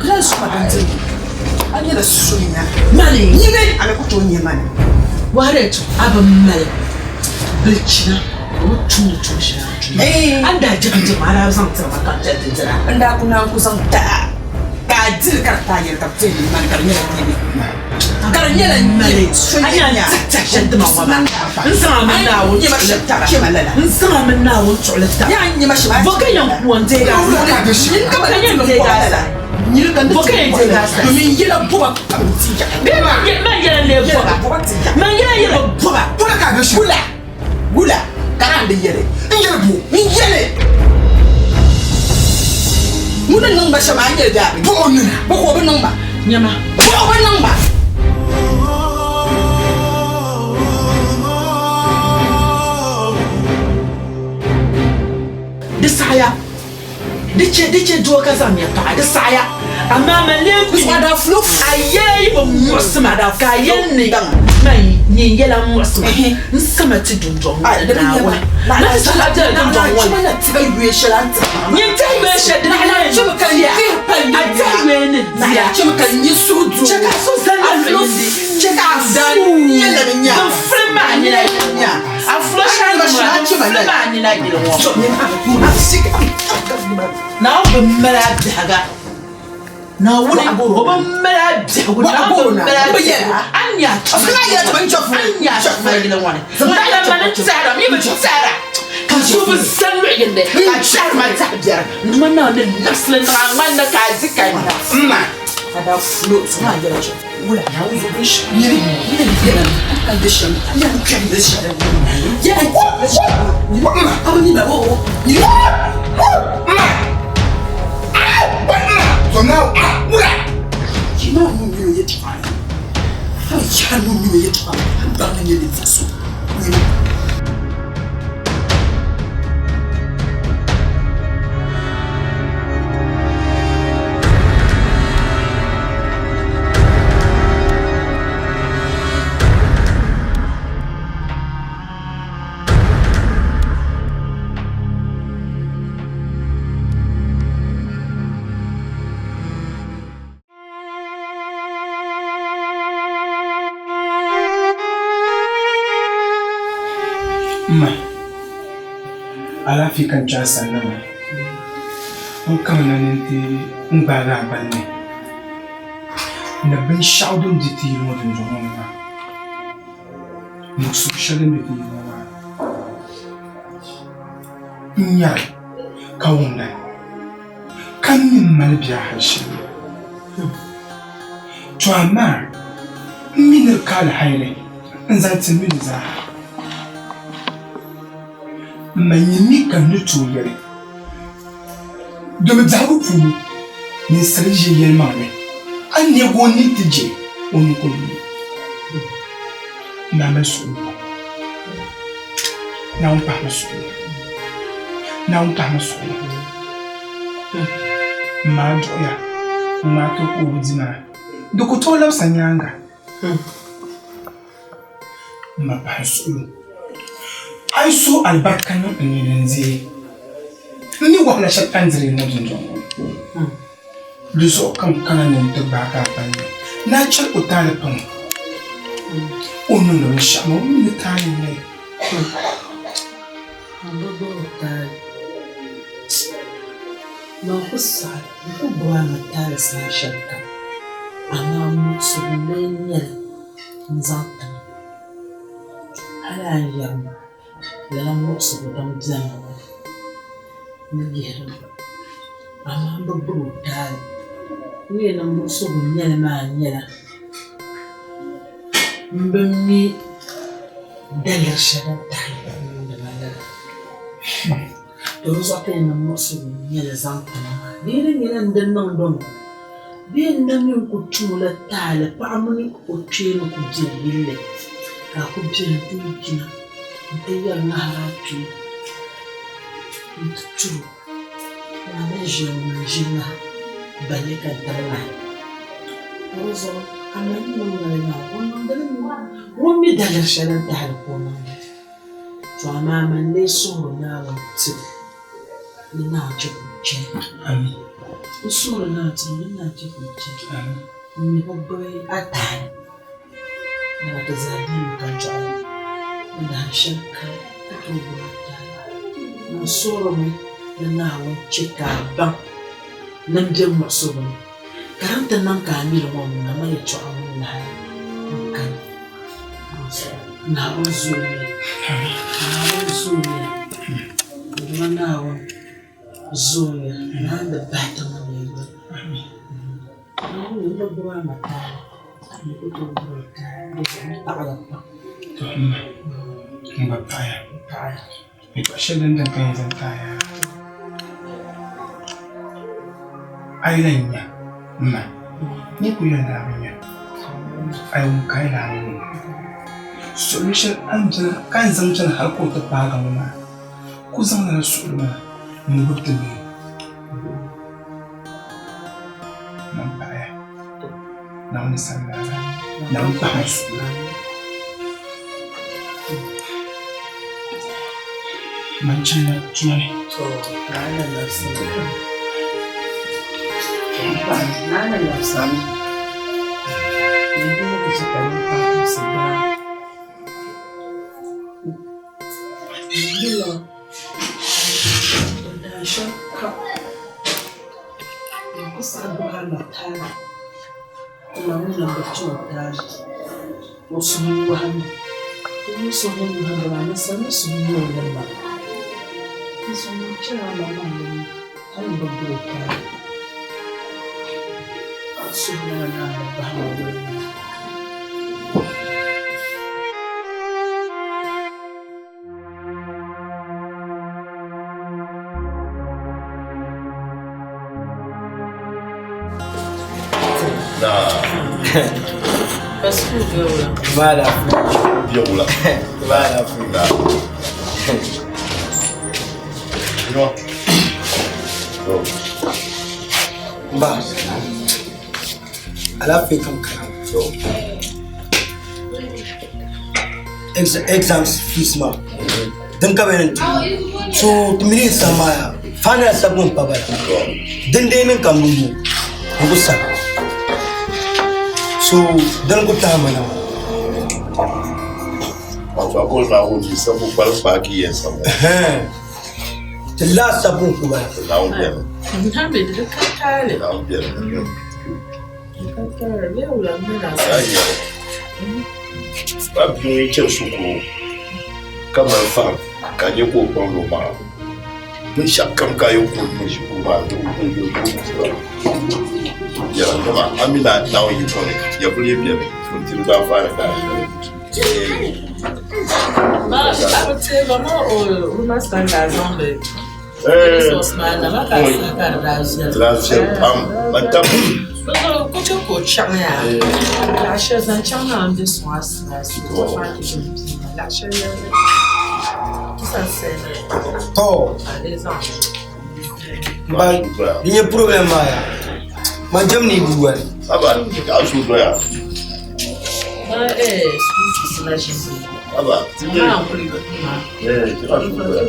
ka lan su ma bindirigu. A nyɛla sonya. Nyini a ni ku tooi nya ma ni. Waharetu, a bi mali bilichina ka o tumdi tuun shɛli a ni tumdi. A ni daa je bindirigu maa, a daa bi zaŋ tiri ma ka n chɛ ti dira. N daa ku naan ku zaŋ ti a ka a dili ka di taai yɛli ka bɛ ti yɛn mani ka di nyɛla nyini. Ka di nyɛla nyini A nya n tiɛhi shɛli ti ma ŋɔ maa, n zaŋ a mini Naawuni tuɣili taba. N zaŋ a mini Naawuni tuɣili taba. Bɔ ka yɛn ku o n-deegi a sani? Bɔ ka yɛn deegi a sani? Bɔ ka yɛn deegi a sani? Bee man yɛla n-lee bɔba? Man yɛla n-yɛli bi bɔba. Wula ka a di yɛli? N yɛli bo? N yɛli ŋun ni niŋ ma shɛm a ni yɛli daa bi bo o nina bo ka o bi niŋ ma Nyama. Bo o bi niŋ ma. Di saɣiya. Di chɛ, di chɛ doo ka zaŋ nya paɣa. Di saɣiya. Amaa man lee kpi. A yɛla yi bi muɣisi ma ka a yɛli ni man nyin yɛla m-muɣisi ma, n sama ti dundɔŋ ŋɔ ni Naawuni. Ni ti suhu a bela dundɔŋ ŋɔ ni. Nyin tɛhi yoli shɛli din lan di a, a tɛhi yoli ni di a. Chɛ ka a suhu zani la luɣ yindi. Dan din fuli ma a nina yili ŋɔ. A fulo shɛli ni maa, din fuli ma a nina yili ŋɔ. Naawuni bi mali a biɛhiga. Naawuni o bi mali a biɛhigu. Naawuni bi mali a biɛhigu. A ni nya a tuma a ni nya a tuma yili ŋɔ ni. Naɣila mani n-tɛhira, mi bi tɛhira ka so bi zani luɣ yindi ka tɛhiri ma tɛhi biɛri. N Duuma Naawuni ni labisili niŋ a ŋmani ni ka a di ka nya. M ma. M ma, alaafee ka n kpe a sanna maa. N kamina ni n ti gbaagi a gbali ni ni binshɛɣu din di ti yili ŋɔ dundɔŋ ŋɔ ni maa. Muɣisigu shɛli din be ti yili ŋɔ maa, n nyari ka wumda ka mi m mali bia hali shɛli. To amaa m mi ni di ka alihayili n-zaŋ ti m mi li zaa. M ma nyin mi ka n ni tooi yɛli, domi biɛhigu puuni ninsal yi ʒe yɛlimaŋli, a ni neeg o ni ti je o ni kul mi. Naa mali suɣilo pam. Naawuni pahimi suɣilo. Naawuni pahimi suɣilo. M ma a duɣiya ŋ-ŋmaai ti o ka o bi di maa, di ku tooi labisa nyaaŋa. M ma pahi suɣilo. A yi suhi alibarika niŋ n nini n-deei n ni wahala shɛli a ni diri ŋɔ dundɔŋ ŋɔ ni. Di zuɣu ka n kana ni n ti gbaagi a palli ni a chɛl o taali paŋ o. O ni niŋdi binshɛɣu maa, o mi ni taali n-nyɛ li. M bi gbubi o taali. Man ku saɣi n ku gbubi a mi taali saha shɛlikam, amaa muɣisigu n-lee nyɛ li n-zaŋ ti ma. Hal a ni yɛri ma lala muɣisigu din beni ŋɔ ni yihiri ma, amaa m bi gbubi o taali. N ni yɛn niŋ muɣisigu n-nyɛ li maa nyɛla m bi mi daliri shɛli din tahi ka o niŋdi ma lala. To di zuɣu ka yɛn niŋ muɣisigu n-nyɛ li zaŋ ti ma maa. Di yi di nyɛla n di niŋ domi bee n na mi n-ku tum o la taali paɣa mini o kpee ni ku be yilli ka a ku beni nti yina nti yɛri ŋahiri a kpee nti turi o. Maa ni ʒiya ŋɔ maa n-ʒi ŋahi balle ka n tam ŋahi. Ka di zuɣu a ma ni niŋ li maa o niŋdi li mi ŋun mi daliri shɛli din tahi li ka o niŋdi li. To amaa man lee suhiri Naawuni tiri ni Naawuni chɛ ka o chɛ li. N suhiri Naawuni tiri ni Naawuni chɛ ka o chɛ li. N mi bi gbubi a taali dama ti zaa bemi ka dɔɣi li ni dahin shɛli kani ka tooi gbubi a taali. Man suhirimi ni Naawuni chɛ ka a baŋ ni m be muɣisigu ni, ka di ni ti niŋ ka a mi li ŋɔ ŋuna ma yɛtɔɣa ŋun lahi n-kani. Naawuni zooya, Naawuni zooya, Duuma Naawuni zooya, Naawuni di bahi ti ŋɔ ni yoli. Naawuni n bi gbubi a ma taali, n ku tooi gbubi o taali, di zuɣu n paɣiya pam. To m ma, n gba paɣiya. Yɛtɔɣ shɛli din dini ka n yɛn zaŋ ti a yaa. A yi lahi nya m ma, n yi kul yɛli ni a bi nya, a yi wum ka a yi lahi wum. Suɣili shɛli a ni beni ka n zaŋ chani hal ka o ti paagi ŋɔ maa, ku zaŋ lala suɣili maa n-gbibi ti bihi. Naawuni sani laa zaa. Naawuni kpahim su. Man chana tuma ni. To, Naana labisi. Naana labisi. O suhu n-wɔhim o mi suhu ni wɔhimbu maa ninsal mi suhu n-nyɛ o niriba. Dinzuɣu ŋun chɛr a maŋmaŋ nini hal m-bi gul o taali. A suhu nyɛla Naawuni bahi ma woli maa. Ba, alaafee kam kana. Exams fees maa din ka bɛ yɛn ti so ti mini exam maa yaa final sabu n pa bala din dee niŋ ka n bi n ku sabi so din ku tahi ma na maa. Wato a boli maa wuhi sabu kpalim paaki yɛn sabu. Ti laa sabu n ku bala. Naawuni bɛni. Naawuni bɛni. Ba bia ŋun chani shikuru ka mali fahim ka nyɛ ka o kpaŋdi o maŋa binshɛɣu kam ka a yɛn ku niŋ shikuru maa ni yɛla dama a mi Naawuni yi kɔŋ ni nyɛvuli yi beni o ni tiri anfaani ka a shɛli. Daa viɛli pam man tam To ba di nyɛ problem maa yaa man jɛm ni bu wali aba ka su doya aba ti nyɛ eh ka su doya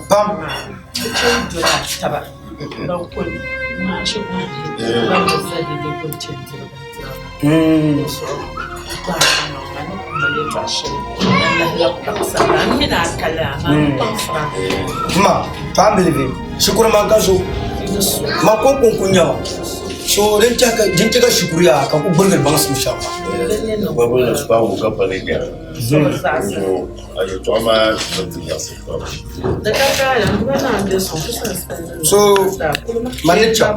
Pam. Ma family shikuru man ka so ma ko kun kun nyama so din chɛ ka din chɛ ka shikuru yaa ka ku gbirigiri baŋsim shɛŋa Babu na spawu ka pali gɛra. So a yɛltɔɣa maa bi ti nyaɣisi pam. So man ni chaŋ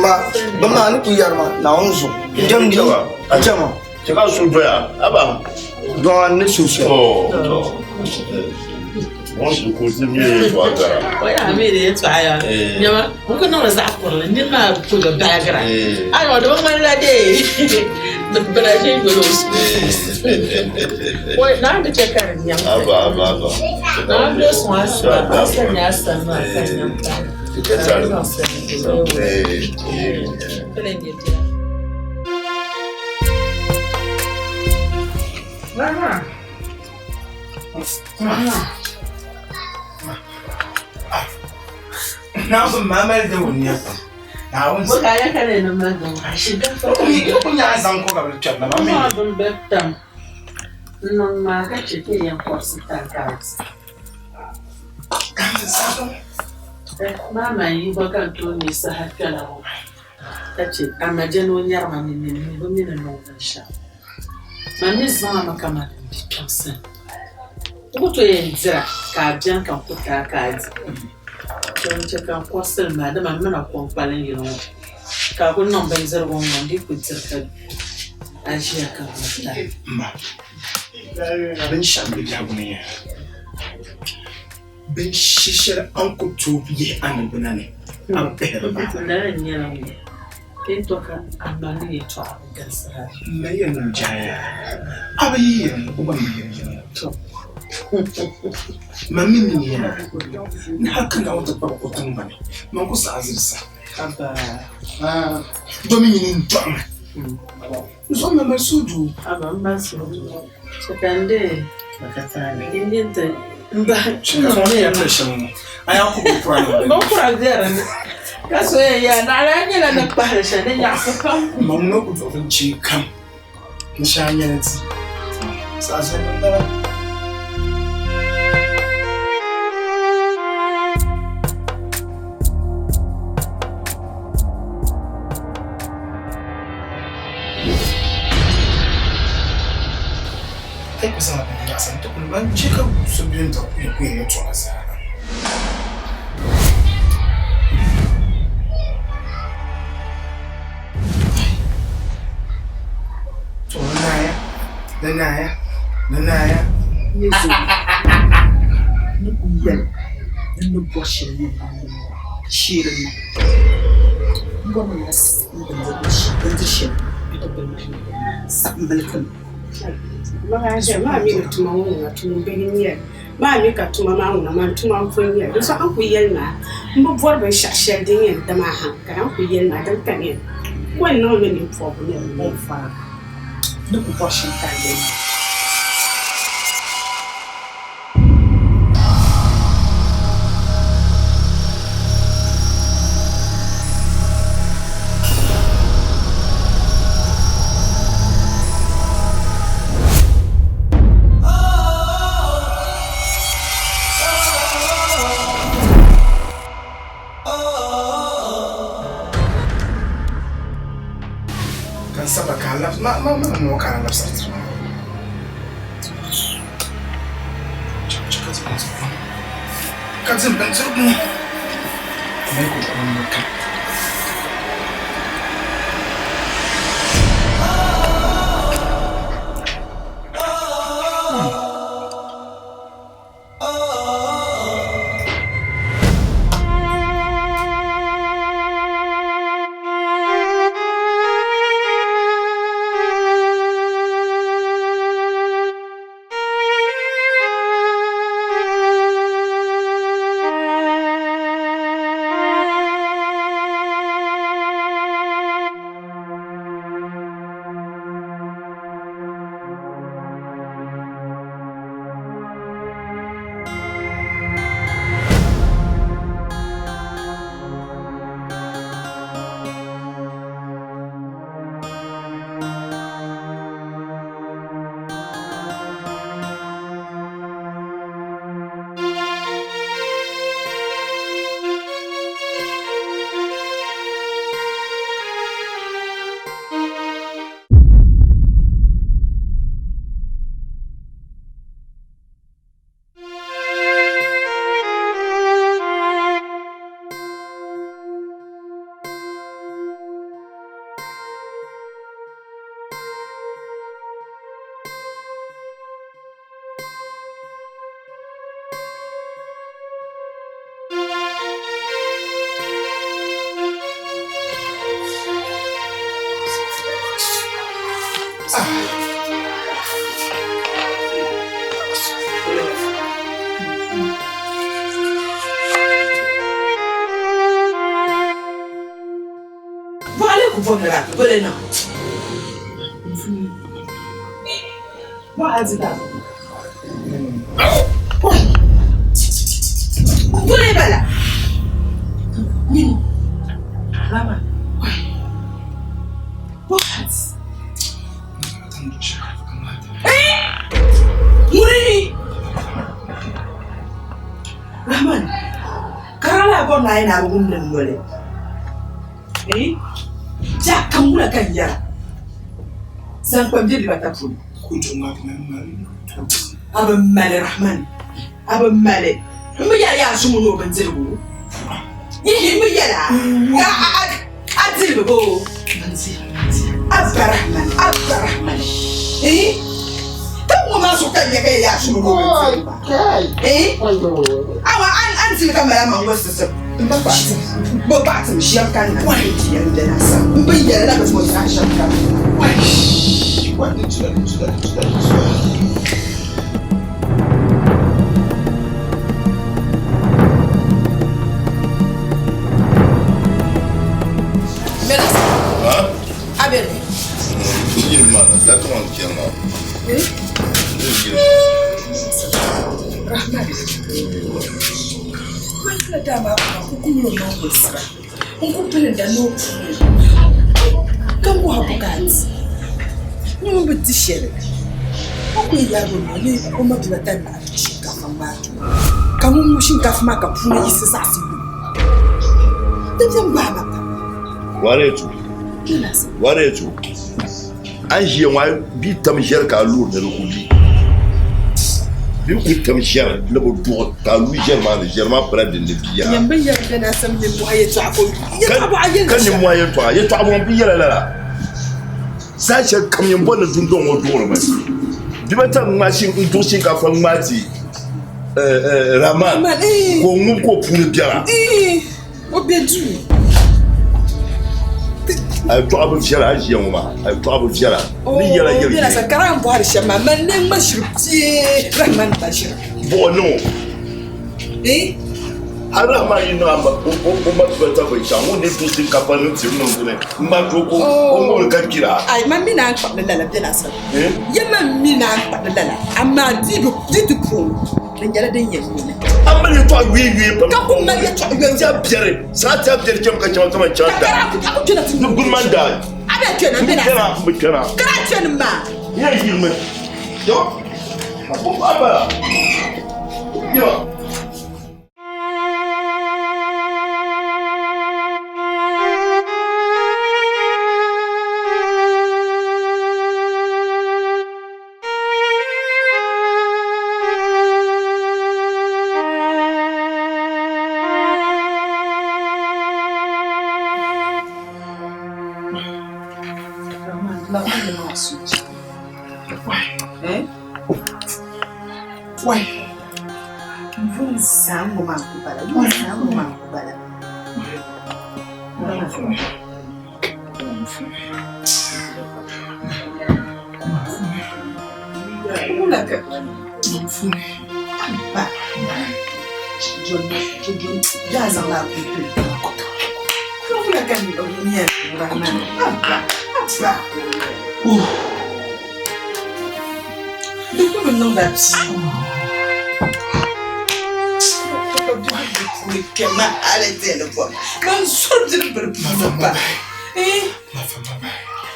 ma bɛ maa ni ku yɛri ma Naawuni zuɣu n jɛm di n chɛ ma Chɛ ka su doya aba. Dɔŋa n ni su shɛli. To ŋun su kuriti mi yɛltɔɣa gara. O yaa mi di yɛltɔɣa ya. Nyama n ku niŋdi zaɣ kurili niri maa ku bi baagira. Ayi di bi ŋmanila dee bina ʒe yoli o suhu. Naa di chɛ ka di nyaŋ. Aba aba aba. Naa bi sɔŋ a sani a sani a sani maa ka nyaŋ ka. Naawuni maa mali di wuni pam. Naawuni sa. Bukaya ka ne na ma shiga. Ko nya zaŋ ko ka bi kpɛri na ma mi. Ma bin bɛ tam. Niŋ maa ka chɛ ti yɛn kɔrisi tankaazi. Maa man yi gba ka n tooi nyɛ saha kpɛla ŋɔ ka chɛ Amajɛ ni o nyɛri ma ni nini mi bi mi ni niŋ binshɛɣu. Man mi zaŋ a mi kamani m bi kpɛm sani. N ku tooi yɛn dira ka a beni ka n ku ti a ka a di. To n chɛ ka n kɔrisi li maa dama m mi na kom kpalim yili ŋɔ ka a ku niŋ bindirigu ŋ-ŋɔ n dii ku diri ka a ʒiya ka n ti a. Binshɛɣu m-be biɛhigu ni yaa. Binshɛ shɛli a ni ku tooi yihi a niŋgbuna ni, a bi pihiri ba. M ma yɛli ni o jɛhi a bi yi yɛli o gba mi bi yɛli yɛli. Man mi mi ni yaa ni hal ka Naawuni ti kpabi o tiŋgbani, man ku saɣi zilisa. Domi nyini n-dɔɣi ma. N zuɣu ma mali suhudoo. Ma ŋuna ku duɣi binchee kam ni shɛŋa nyɛla ti saha shɛli din bala. Ai ku zaŋla bini nyaɣisa n-ti kuli ban chɛ ka so bɛ n-diri kuya kuya yɛtɔɣa zaa. To ni naaya, ni naaya, ni naaya. N ni zo ni ku yɛli ni n ni bɔri shɛli yɛn niŋ ni ŋɔ sheeri n na. M bɔrimi ni a bindiri shɛli bidibbil maa ni saɣimbilkim. Maa mi ni tuma ŋɔ ŋuna tuun bihi n-nyɛ li. Maa mi ka tuma maa ŋuna man tuma m-pun nyɛ li. Di zuɣu a ni kul yɛli ma m bi bɔri binshɛɣu shɛli din yɛn ti ma haŋkali. A ni kul yɛli ma din ka yɛn ko n-niŋ li nini pɔbigu ni di leei fara. Ni ku bɔri shɛm ka a yɛli ma. Ka n sabila ka a labisi ma ma ma ŋɔ ka a labisiri tiri ma ka dim bindirigu ŋɔ mali ko duɣu ŋɔ kam. Bɔɣili ku bɔbi la boli niŋ. Bɔɣa di ba. Boli bala. Rama. What? Ŋuni? Rahman, karala bɔri ni a yi na a bi wumdi n noli. Eh? Ja kam wula ka n yɛra? Zaŋ kpam bɛ dibata puuni. A bi mali Rahman, a bi mali. M bi yɛli yaa zuŋɔ ni o bindirigu. Yihi m bi yɛli a ka a diri bi boo. Abba Rahman, Abba Rahman. Eh? Ti ŋun maa zuɣu ka n nya ka ya yaa shiri o bindirigu maa. Eh? Awa, an dili ka mali amaŋ wolisisim. M ba kpaɣi tim, bɛ kpaɣi tim ʒiɛm ka n na ti yɛn beni a sani. M bi yɛli la bɛ ti mo zaa ʒiɛm ka n na. N ku pilinda ni o puuni ka bɔhi bukaati ni ŋun bi di shɛli o ku yaagi o noli ni o ma dibata nahi duɣi shinkaafa ŋmaai ti o ka ŋun ŋubi shinkaafa maa ka puuni yiɣisi zaɣisi lu di viɛm gbaai ma pam. Wareetu, a ni ʒiya ŋɔ a bi tam ʒiɛri ka a loori ni di ku bi. Bɛ ku tam ʒiɛri ni bi duɣi ka a lu ʒiɛri maa ni ʒiɛri maa pala din ni bia. Ka nimmɔhi yɛltɔɣa yɛltɔɣa bɔŋɔ bi yɛla lala saha shɛli kam yɛn bɔri ni dundɔŋ ŋɔ duɣirimi dibata ŋmaai n duɣi shinkaafa ŋmaai ti Rahman ka o ŋubi ka o puuni biɛla. O be duu. A yɛltɔɣa bi viɛla a ʒiya ŋɔ maa a yɛltɔɣa bi viɛla ni yɛla yɛli Bela sa kara n bɔhiri shɛm maa mali ne ŋma ʒiri bee Rahman ba ʒira. Buɣi niŋ o. Eh? Hali Rahman yi niŋ a ma o ma tuba binshɛɣu ŋun ni duɣi shinkaafa niŋ ti niŋ dini n ma to ka o ŋubili ka kpira. Ai man mi naan kpabili lala bela sa. Ya man mi naan kpabili lala amaa di di ti puuni. Di nyɛla din yɛn nyɛ li. A mali yɛltɔɣa yuei yuei pam. Ka ku mali yɛltɔɣa yuei yuei. Tiɛha biɛri, saa tiɛha biɛri chɛmi ka chɛma kaman chɛma daa. Ka a ku kpɛna ti Ni guli man daa. A bɛ kpɛna n bɛ na. N bi kpɛna. Ka a kpɛni maa. N yɛn yirimi. Yo, a ku paai bala. Yo. Wai, yuŋ zaa ŋɔ maa n-ku bala, yuŋ zaa ŋɔ maa n-ku bala.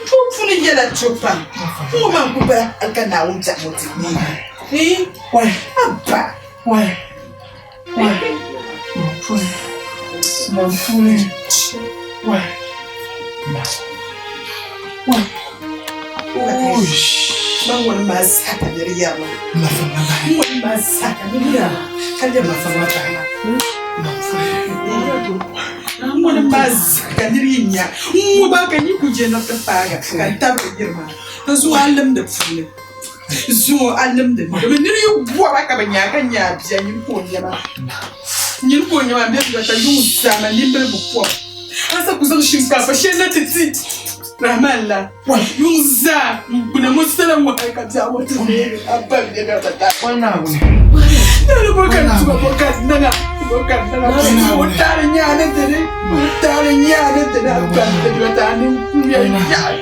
Duu puuni nyɛla du pam ŋɔ maa n-kuli bala hali ka Naawuni biɛhigu ti neei haba. Man ŋuni maa zaa ka nira yɛri ma ŋuni maa zaa ka nira yɛri ma ka lɛbi Ŋuni maa zaa ka nira yi nya n-ŋuba ka yi ku je ni ti paagi ka n tabiri yiri maa n zuŋɔ a limdi puuni zuŋɔ a limdi ni domi nira yi bɔra ka bi nya ka nya a bia nyini ka o nya maa nyini ka o nya maa bɛ ka yuŋ zaa ma nimbili bi pɔbi a sa ku zaŋ shinkaafa shɛli na ti ti Rahman la yuŋ zaa n gbuna ŋɔ sala ŋɔ hali ka biɛɣu ŋɔ ti neegi a ba bɛ ka ba taa Nani bo ka tuma bo ka niŋa bo ka niŋa o taari nyaani dini o taari nyaani dini a ba bɛ ba taa ni kuya yaɣi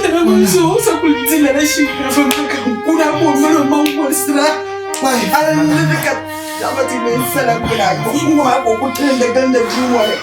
nana ŋun zuɣu o sa kuli di lala shinkaafa maa ka n kuna ka o mali o maŋ wolisira hali ka biɛɣu ti neei sala gbuna ŋɔ maa ka o ku tilindi gilindi duu ŋɔ ni.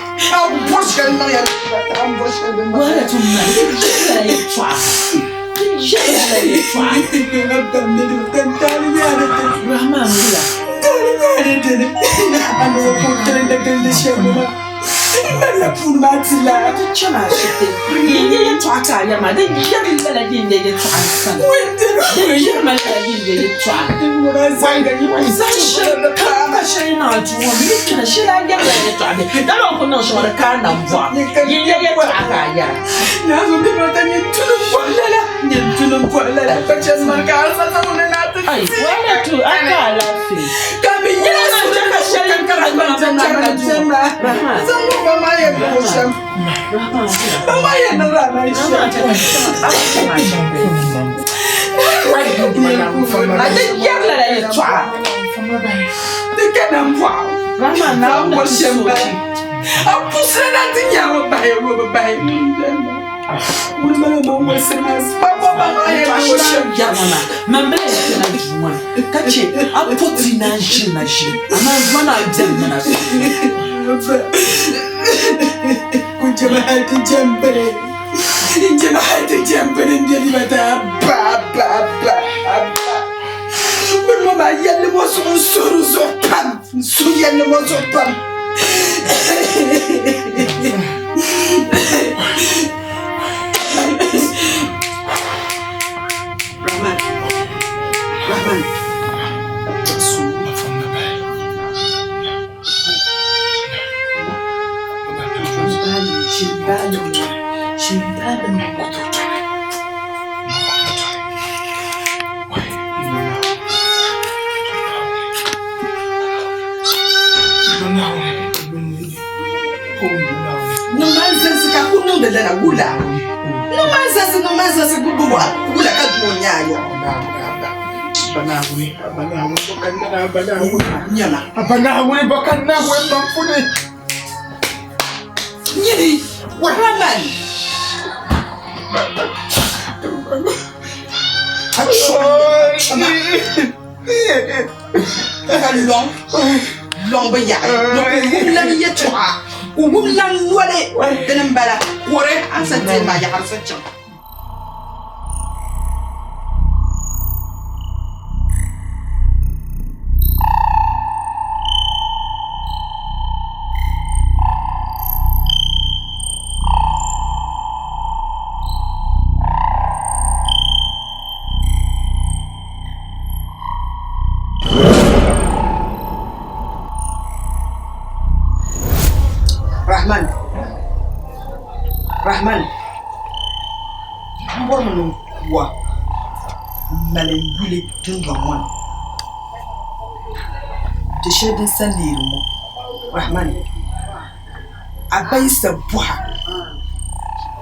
Dama n ku niŋ shɛŋa di kaai nambɔɣu yi nya yɛltɔɣa ka a yɛra. Ai, wala tu aka alaafee. Ka mi nyɛla suhu ka shɛli ka ka chɛri Rahman. Zaŋ ba maa yɛn niŋ shɛm. Ba maa yɛn niŋ Rahman shɛm. A ti yɛri lala yɛltɔɣa. Ti ka nambɔɣu. Rahman A Naawuni bɔri ti shɛm soochi. bala. A pusila na ti nyaŋ bahi o bi bahi. Wuli mala ma wɔlisi maa. Ba ba maa yɛn niŋ shɛm. Yɛrima man bila ya kpɛna duu ŋɔ ni ka chɛ a po ti naan ʒili na ʒili amaa duma naa bɛni mi na Kunjama hali ti jɛm bini njɛma hali ti jɛm bini n bɛ libata ba ba ba ba bini ŋɔ maa yɛlli ŋɔ zuɣu n suhuri zuɣu pam n suhu yɛlli ŋɔ zuɣu pam Rahman Rahman Niŋ maa zansi ka ku niŋdi lala wula niŋ maa zansi niŋ maa zansi wula ka doo nyɛ a yɔɣu nyɛma nyini Rahman ka lɔŋ lɔŋ bi yaɣi ni ku wum lan yɛltɔɣa ku wum lan noli dini n bala kɔri a ni sa diri maa yaɣarisi chaŋ. Rahman Rahman m bɔrimi ni n kuwa m mali n yuli dundɔŋ ŋɔ ni ti shɛli din sa neeri ŋɔ Rahman a ba yi sa bɔha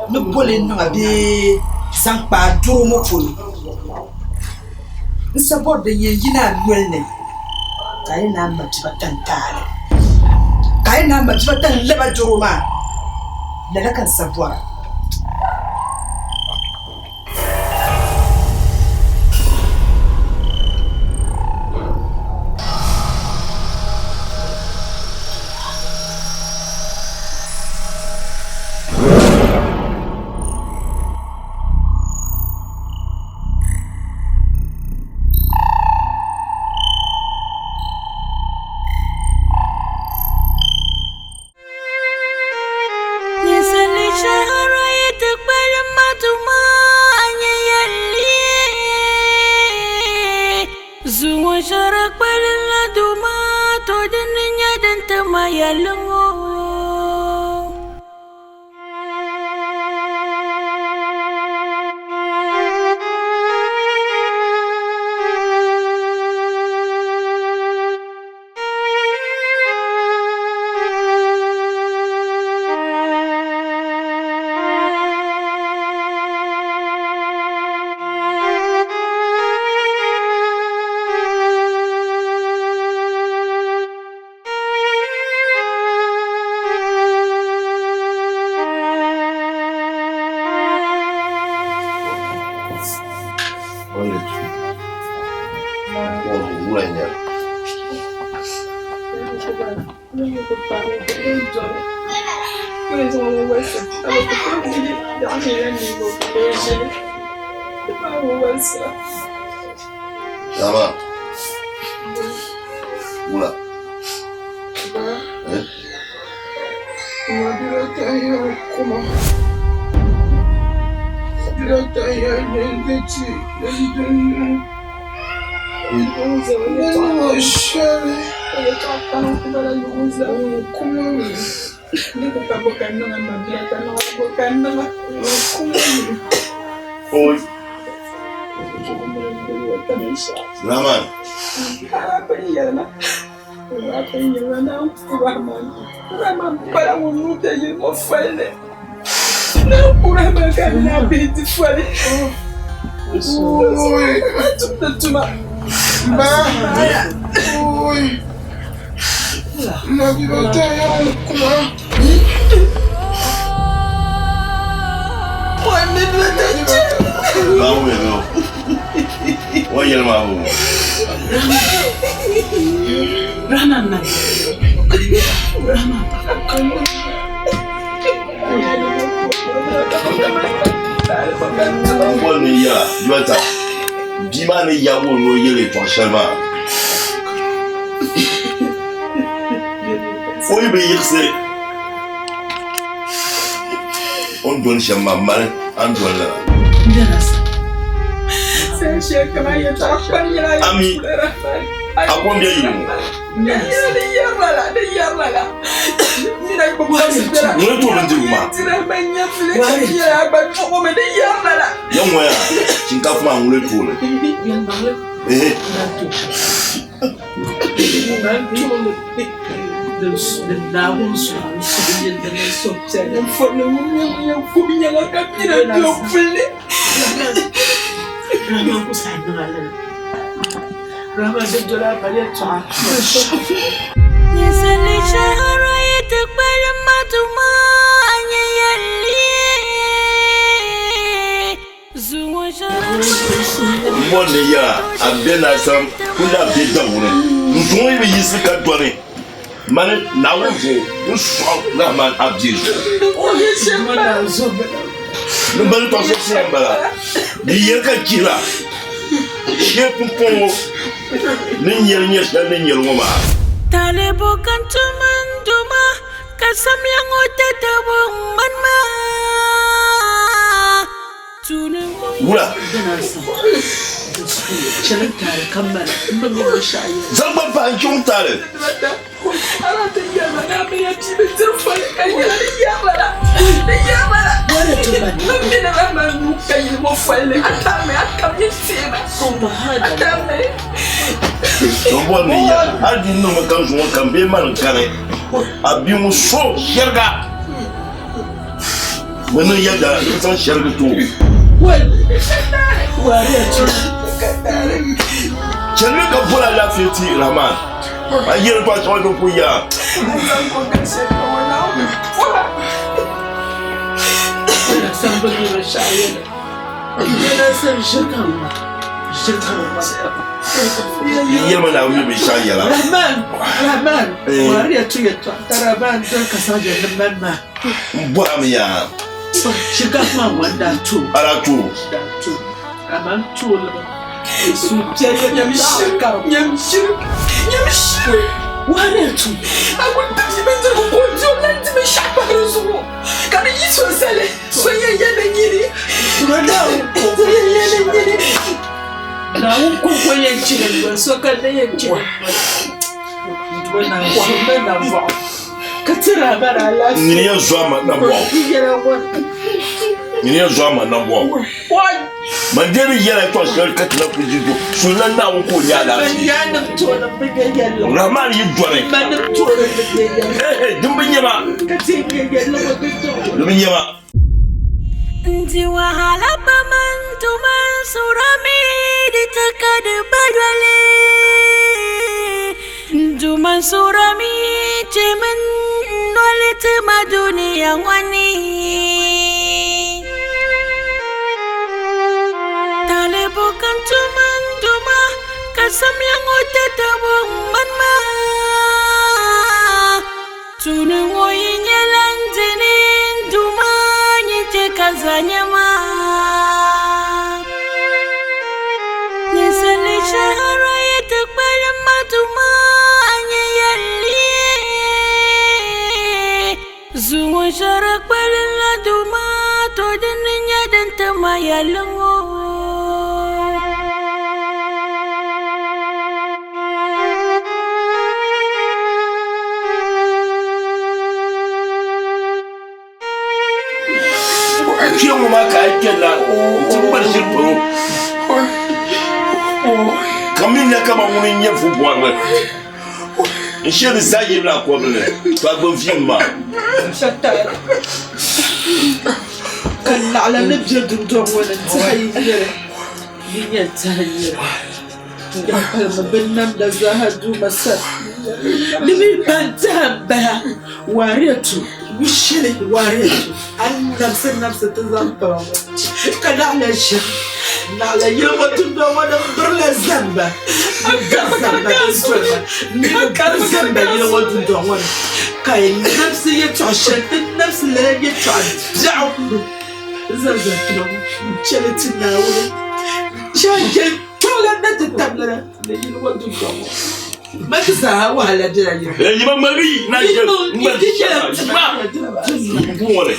ni boli n niŋ a bee zaŋ kpa a doro ŋɔ polo n sa bɔri din yɛn yina a noli ni ka a yi naan ma bia tantaali ka a yi naan ma bia tan laba doro maa lala ka n sa bɔra. Ninsali shɛhira yi ti kpalim ma duma a nyɛ yɛlli. Zuŋɔ shɛhira kpalimla duma to dini nyɛ din ti ma yɛlli ŋɔ. Dama. Wula. Eh? Oi. Rahman. Rahman man. Rahman. N boli ni yɛla yɔta bia maa ni yaagi o noo yɛli yɛltɔɣa shɛli maa o yi bi yiɣisi o ni doli shɛm maa mali a ni doli lala. Ami a ko n bɛ yili ŋɔ. Ŋuni to bindirigu maa? Ya ŋɔya shinkaafa maa ŋuni to li? Ehe. Ninsali shɛhira yi ti kpalim ma duma nyɛ yɛlli zuŋɔ shɛhira N bɔri ni yɛra a be naasam kuli a be dawuni n zuŋɔ yi bi yiɣisi ka dɔni mani Naawuni zuɣu n sɔɣi Rahman a bia zuɣu. Ni bani tɔɣisi shɛm m-bala di yɛli ka chihira shee pumpɔŋɔ ni nyɛli nyɛ shɛli ni nyɛli ŋɔ maa. Talibu kan tum n duma ka samli ŋɔ tatabo ŋmani maa. Tuuni ŋɔ. Wula? Zaŋ gba pahi n-chaŋ taali. N bɔri ni ya hali di niŋmi ka n zuŋɔ kam bee mani n-kani a bia ŋɔ so shɛriga bɛ niŋ yɛda n zaŋ shɛrigi ti o. Chɛlimi ka boli alaafee ti Rahman. A yɛli tɔɣa shɛŋa din pun yaa. Yɛlima Naawuni mi binshɛɣu yɛla. N bɔhimi yaa. A daa to o. Nyini yɛn zo a ma nambɔɣu. Nyini yɛn zo a ma nambɔɣu. Man deeri yɛla yɛtɔɣ shɛli ka ti na kuli ʒi do sulila Naawuni ka o nya alaafee. Rahman yi dɔni. Din bi nyɛ ma. Din bi nyɛ ma. N-di wahala pam n-tuma n-surimi di ti ka di ba yoli. N-tuma n-surimi chemi n-noli ti ma dunia ŋɔ ni. Talibu ka n-tuma n-duma ka samli ŋɔ tatabo ŋmani maa. Tuuni ŋɔ yi nyɛla n dini n Duuma nyin chɛ ka za nyɛ ma. Ninsali shɛhira yi ti kpalim ma Duuma nyɛ yɛlli. Zuŋɔ shɛhira kpalimla Duuma to dini nyɛ din ti ma yɛlli ŋɔ. Kpɛ ŋɔ maa ka a yi kpɛrina nti ŋmari ʒiri paro kaman ŋuni n-nyɛ vubɔrili. N shee di zaa yirila a kɔbili ni, to a gbubi viɛm maa. Ka naɣila ni be dundɔŋ ŋɔ ni tɛha yi nyɛli, yi nya tɛha nyɛli. N palimi binnamda zaaha Duuma sani. Di mi pa n-tɛha m-bala, Waariatu, yu shɛli Waariatu, a ni nabisi nabisi ti zaŋ pa ma ŋɔ, ka naɣila ʒiɛm, naɣila yili ŋɔ dundɔŋ ŋɔ ni m-birila zamba, m-biri zamba din doli ma, m mi bi biri zamba yili ŋɔ dundɔŋ ŋɔ ni, ka yi nabisi yɛtɔɣ shɛli ti nabisi lala yɛtɔɣ biɛɣu n-zaŋ zaŋ ti ma ŋɔ, n-chɛ li ti Naawuni. N-chɛ a jɛli. Kpiɔŋlan na ti tabila ni yili ŋɔ dundɔŋ ŋɔ. Ma ti zaa wahala bela yili ŋɔ. Yi ba ŋmaligi yi na je ŋmaligi shɛli maa yi bu ŋɔ ni.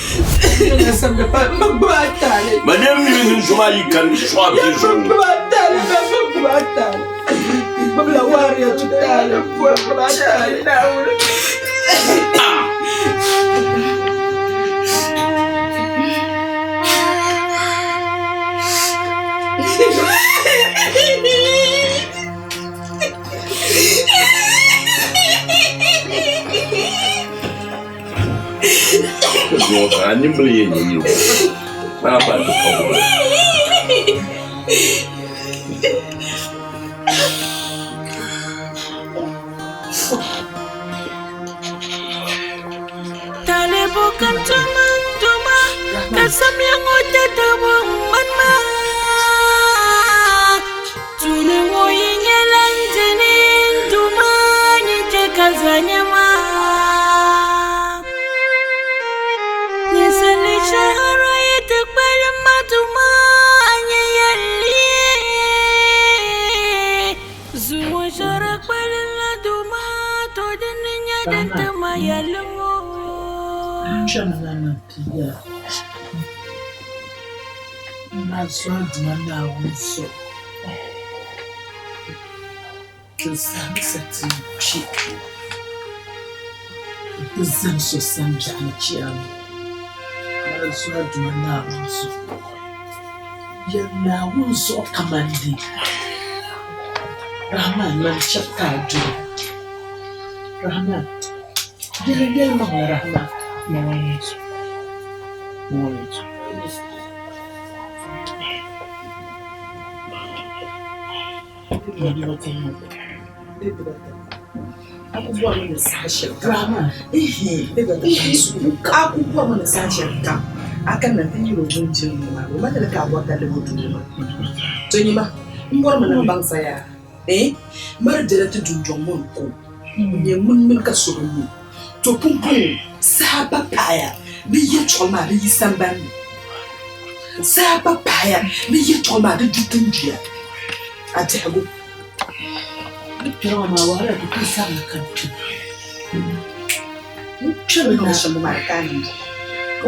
M bi gbubi a taali. Ma lee mi ni zoma yi kani sɔɣa bɛ zuɣu. M bi gbubi a taali, ma bi gbubi a taali. M gbubila waariya tu taali, m bi gbubi a taali Naawuni. A nimbili yɛn nyɛ yili maa maa ti pa bɔli. Naawuni zuɣu kaman di Rahman man chɛ ka a duri Rahman yɛli yɛlimaŋli Rahman. Mari bela ti dundɔŋ ŋɔ ni ko n-nyɛ ŋun mini ka so bi mi. To pumpɔŋɔ saha pa paaya ni yɛtɔɣa maa di yi sambani ni. Saha pa paaya ni yɛtɔɣa maa di du tinduya. A biɛhigu. Ni kpɛri ŋɔ maa wahala ti kuli sabila ka kpɛ. N kpɛri na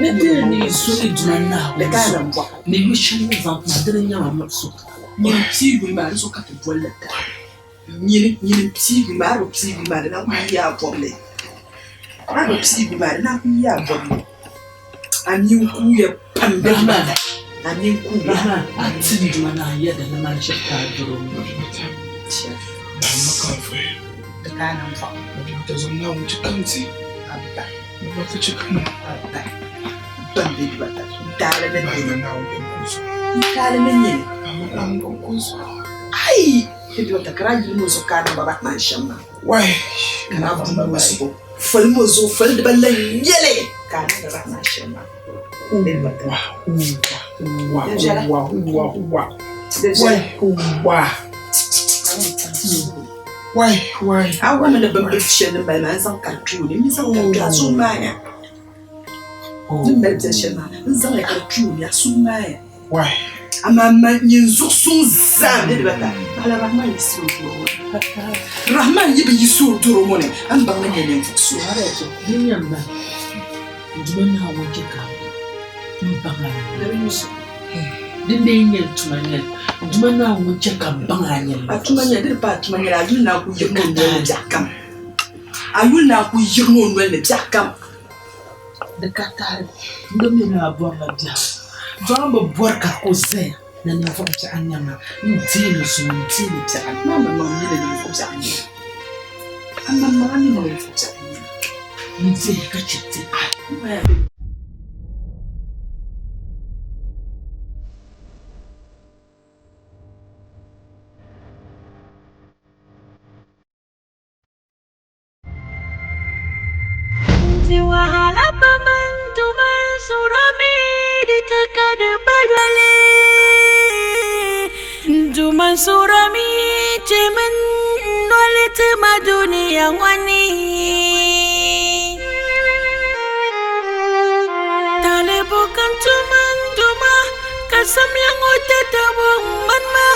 ni dee ni yi so ni Duuma Naawuni zuɣu ni yu shɛli ni zaŋ ti ma dini n-nyɛ ma muɣisigu. Nyini m-pii yuli maa, di zuɣu ka ti boli li daa. Nyini, nyini m-pii yuli maa, a bi pii yuli maa di naan kuli yi a bɔbili. A bi pii yuli maa di naan kuli yi a bɔbili. A nini kuuya pam bɛ maa a nini kuuya. Rahman, a ti n Duuma Naawuni yɛda ni mani chɛ ka a duri o nuu. Di ka a niŋ Abba. Abba. Ban be dibata. Taali ni nyini. Taali ni nyini. Ai! Be dibata ka daa yuli mo zuɣu ka a niŋ ba Rahman shɛm maa. Ka daa bu mo zuɣu. Foli mo zuɣu foli diba la nyɛli ka a niŋdi Rahman shɛm maa. Be dibata. Di viɛla. A wummi ni bimbil shɛli ni mali maa n-zaŋ kari kpe o ni. M mi zaŋ kari kpe a zuɣu maaya. Ni mali biɛli shɛli maa n-zaŋ li kari kpe o ni a suhu maaya. Amaa man nyin zuɣu suŋ zaa m be dibata. Paɣila Rahman yi suhu doro ŋɔ ni. Rahman yi bi yi suhu doro ŋɔ ni, a ni baŋ ni nyɛ ninvuɣ so. Din dee nyɛ tuma nyɛli, Duuma Naawuni chɛ ka m baŋ a nyɛli. A tuma nyɛli, di di pa a tuma nyɛli, a yuli ni a ku yirina o noli ni biɛɣu kam. A yuli ni a ku yirina o noli ni biɛɣu kam. Di ka taali, n gba mi ni a bɔrila biɛhigu, dɔɣim bi bɔri ka di ku zaya. Ni ninvuɣ biɛɣu n-nyɛ ma. N deei li zuŋɔ, n deei li biɛɣu. Maa maŋmaŋ mi ni ninvuɣ biɛɣu n-nyɛ ma. A maŋmaŋ a mi ni ninvuɣ biɛɣu n-nyɛ ma. N deei ka chɛ ti a. Di wahala pam n tuma n surimi di ti ka di ba yoli. N tuma n surimi chemi n noli ti ma dunia ŋɔ ni. Talibu ka n tuma n tuma ka samli ŋɔ tatabo ŋmani ma.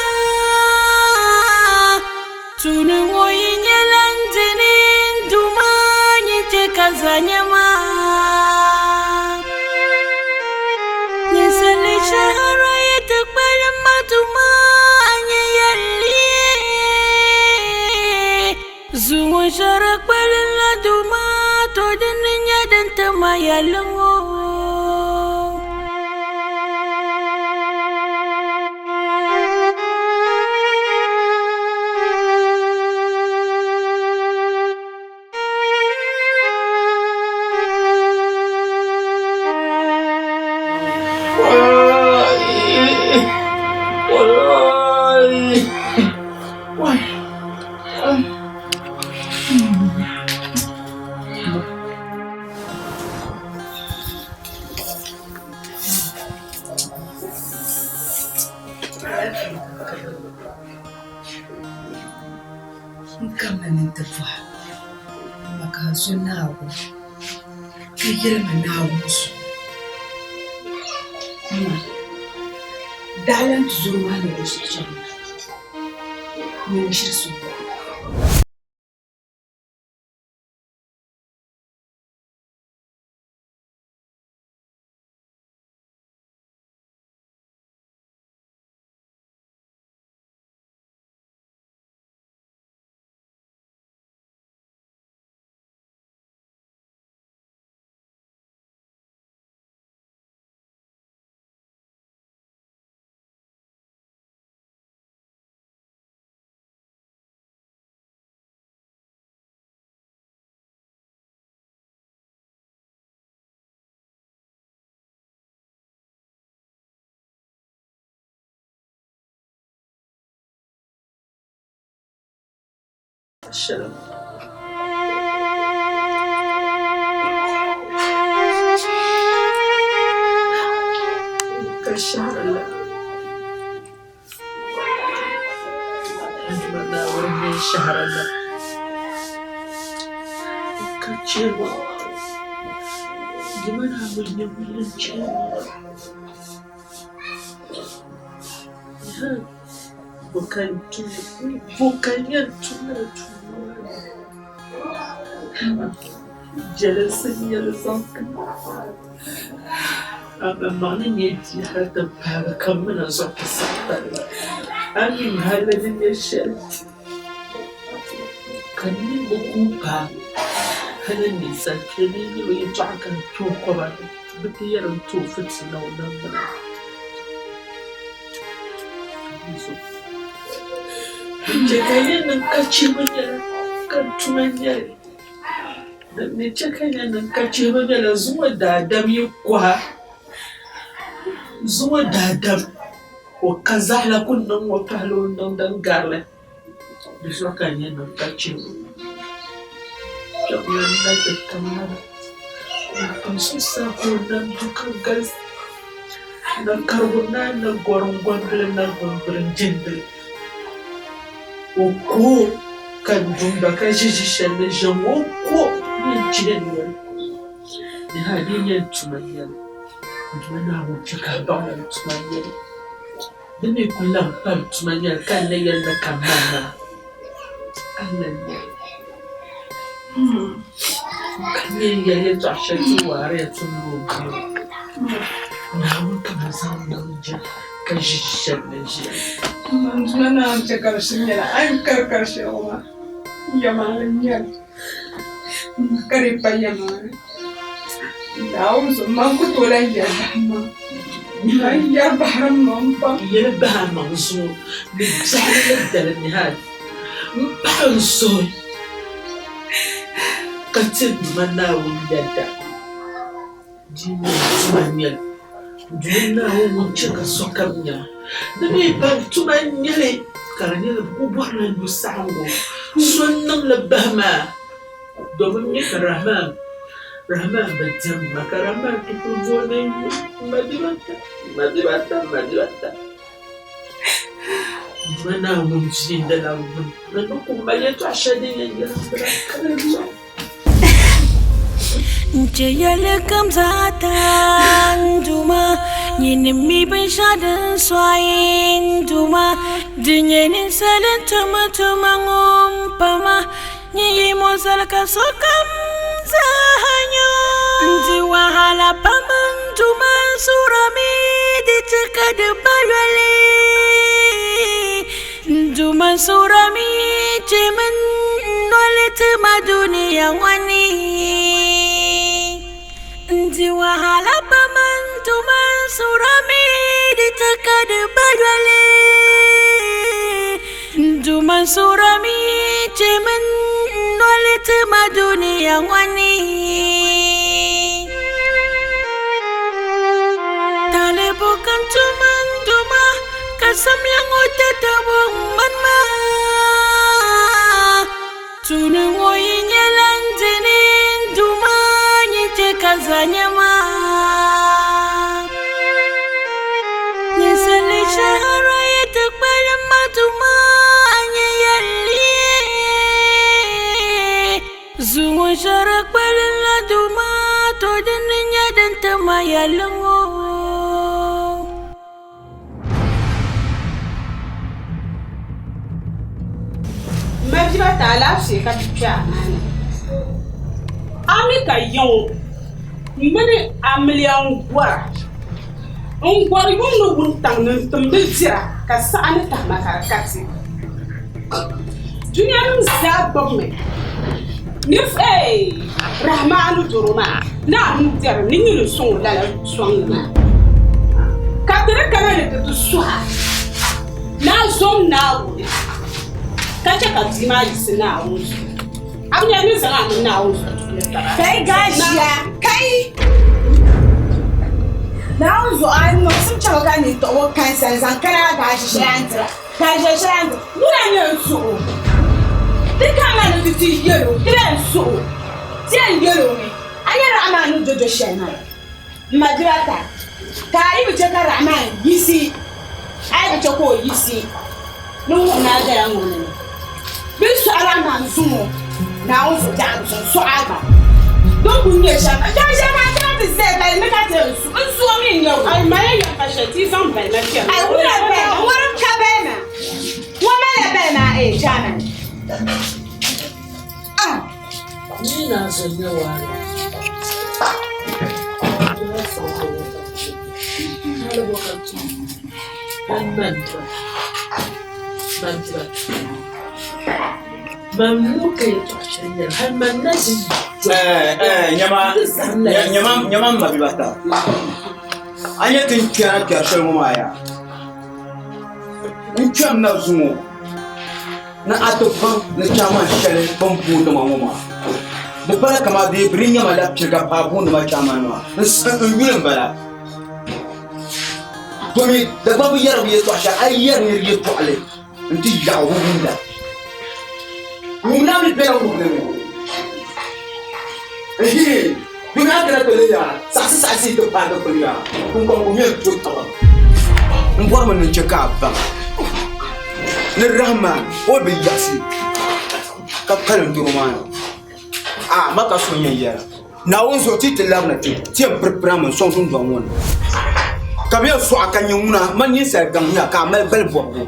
Tuuni ŋɔ yi nyɛla n dini n Duuma nyin chɛ ka za nyɛ ma. Ninsali shɛhira yi ti kpalim ma Duuma nyin yɛlli. Zuŋɔ shɛhira kpalimla Duuma to dini nyɛ din ti ma yɛlli ŋɔ. N kamina ni n ti bɔhi ma ka a zo Naawuni ka yɛli ma Naawuni zuɣu. Ma, daɣila n tizɔro maa ni o zuɣu chaŋ maa, nyini n-shiri so. Ka shɛhirili Duuma Naawuni mini shɛhirili ka chɛ ba Duuma Naawuni nyɛ ŋun yɛn chɛ ba. Bo ka n yɛn tum ni di tuuni maa ni? Jɛlinsi n-nyɛ li zaŋ ti ma. Amaŋmaŋ ni nyɛ bia hal ti paagi ka m mi na zuɣu ti saɣi tali. A mi m halli ni nyɛ shɛli ka n nini bi kuui paai hal ni ninsal kpee ni yɛl o yɛtɔɣa ka n kpe o kɔba ni bɛ ti yɛri n ti o fitina o niŋgbuna ni. Din chɛ ka n yɛn niŋ ka chihibu nyɛla ka n tuma n-nyɛ li. Din mi chɛ ka n yɛn niŋ ka chihibu nyɛla zuŋɔ daadam yi kɔha, zuŋɔ daadam o ka zaɣila ku niŋ ŋɔ pahila o ni niŋ din gari li. Di zuɣu ka n yɛn niŋ ka chihibu. Kpiɔŋlan na ti tam lala ka n zuɣusaa ka o nam du ka galisi. Na karigu naa na gɔrim gɔndili na gumbili n-jindili. O ku o ka dumda ka ʒi ʒi shɛli ni ʒiɛm o ku o ni n-chihi noli. Ni ha di yi nyɛ n tuma n-nyɛ li, n Duuma Naawuni chɛ ka a baŋ ni n tuma n-nyɛ li. Di mi ku lan pa n tuma n-nyɛ li ka n ni yɛli ni ka m ma maa, a ni lan nyɛ li. Ka n yɛn yɛli yɛtɔɣ shɛli ti waariya ti ni o bia ŋɔ. Naawuni ka bɛ zaŋ niŋ jɛma ka ʒi shɛli ni ʒiya. N Duuma Naawuni chɛ ka di shiri nyɛla a ni kari kari shɛli ŋɔ maa, yɛlimaŋli n-nyɛ li. Ka di pa yɛlimaŋli. Naawuni zuɣu man ku tooi lan yɛli bahi maŋ. Man yɛri bahiri m maŋ pam. Yɛli bahi a maŋ zuŋɔ ni biɛhigu ni dali ni hal m-pahi n suhu ka ti Duuma Naawuni yɛda. Di yi nyɛ tuma n-nyɛ li, Duuma Naawuni ŋun chɛ ka sokam nya di mi pa tuma n-nyɛ li, ka di nyɛla bɛ kul bɔrila yu saɣiŋgu so n-niŋ li bahi maa. Domin mi ka Rahman, Rahman bi diɛm ma, ka Rahman ti kul booni n yuli, M ma dibata, m ma dibata, m ma dibata. Duuma Naawuni ŋun ʒiindi la ŋuni ni ni ku mali yɛtɔɣ shɛli din yɛn yɛli m bila ka di zuɣu. N-chɛ yɛli kam zaa taa n Duuma, nyini mi binshɛɣu din sɔɣi n Duuma, di nyɛ ninsali n-tum tuma ŋɔ m-pa ma. Nyin yi mo zali ka sokam zaa nya n-di wahala pam n Duuma n suhirimi di ti ka di ba yoli. N Duuma n suhirimi chemi n noli ti ma dunia ŋɔ ni. N-di wahala pam n Duuma n suhirimi di ti ka di ba yoli. N Duuma n suhirimi chemi n noli ti ma dunia ŋɔ ni. Talibu ka n tum n Duuma ka samli ŋɔ tatabo ŋmani ma. Tuuni ŋɔ yi nyɛla n dini n Duuma nyin chɛ ka za nyɛ ma. Ninsali shɛhira yi ti kpalim ma Duuma nyin yɛli Zuŋɔ shɛhira kpalim la Duuma to dini nyɛ din ti ma yɛlli ŋɔ. Mabiba ti alaafee ka ti kpe a maa ni. A mi ka ya ŋɔ mini amiliya n-gɔra. N-gɔri yuŋ ni wuntaŋ ni n-timdi dira ka saɣa ni tahima ka di ka ti. Dunianima zaa gbubimi ni eei Rahmaanu doro maa ni a nuu bɛri ni nyini n-sɔŋ o lala sɔŋli maa. Ka ti di kana ni ti ti suh a ni a zom Naawuni ka chɛ ka bia maa yiɣisi Naawuni zuɣu. A bi nya ni zaŋ a mini Naawuni zuɣu tuuli taba. Kai gaʒia kai Naawuni zuɣu a niŋsim chɛmi ka nintɔɣibo kansali zaŋ kana a gaaʒi shɛli a ni dira. Ka a ʒe shɛli a ni ŋuna n-nyɛ n suhu. Ti kamina ni ti ti yɛl o, ti bee n suhu, ti yɛn yɛl o mi, a nya Rahman ni do do shɛli maa? M ma dibata, ka a yi bi chɛ ka Rahman yiɣisi, a yi bi chɛ ka o yiɣisi ni ŋuhi ni a gala ŋɔ ni, bɛ ni sɔɣi Rahman zuŋɔ, Naawuni zuɣu biɛɣu bi sɔŋ, sɔɣi a gba. Din kul nyɛ shɛm, n daa ʒiɛm a kana ti zaya ka ni ka ti yɛn su, n suo mi n-nyɛ o. Ai, maya yɛm pa shɛli ti yi zaŋ bali ma kpɛri. Ai, ŋuna bali ma, ŋɔ din ka bali ma, ŋɔ malila bali maa, eh, chairman. Ah. Ni na zo nyɛ waara. Nyama m mabiba ta a nya ti ni kpɛra kpɛri shɛli ŋɔ maa yaa n kpɛmina zuŋɔ ni a ti baŋ ni chaman shɛli bɛ ni booni ma ŋɔ maa di pala kamani bɛ di nyama la piriga paai booni ma chaman maa n yuli m-bala domi Dagbaŋ bi yɛri bi yɛltɔɣa shɛli a yi yɛri niri yɛltɔɣili n-ti yaɣi o bi wumda. Wumda mi bela wuhili ni. Ehe, domi a kana ti leei a saɣisi saɣisi yi ti paai dikpuni yaa, pumpɔŋ ku nyɛ n-to taba. M bɔrimi ni n chɛ ka a baŋ ni Rahman o bi yiɣisi ka kali n doro maa ni. A ma ka so n-yɛn yɛra. Naawuni zuɣu ti yi ti labina kpe, ti yɛn piripirami n-sɔŋ dundɔŋ ŋɔ ni. Ka bɛ yɛn sɔɣ a ka nyɛ ŋuna mani ninsal gaŋ nya ka a mali gbali bɔbigu.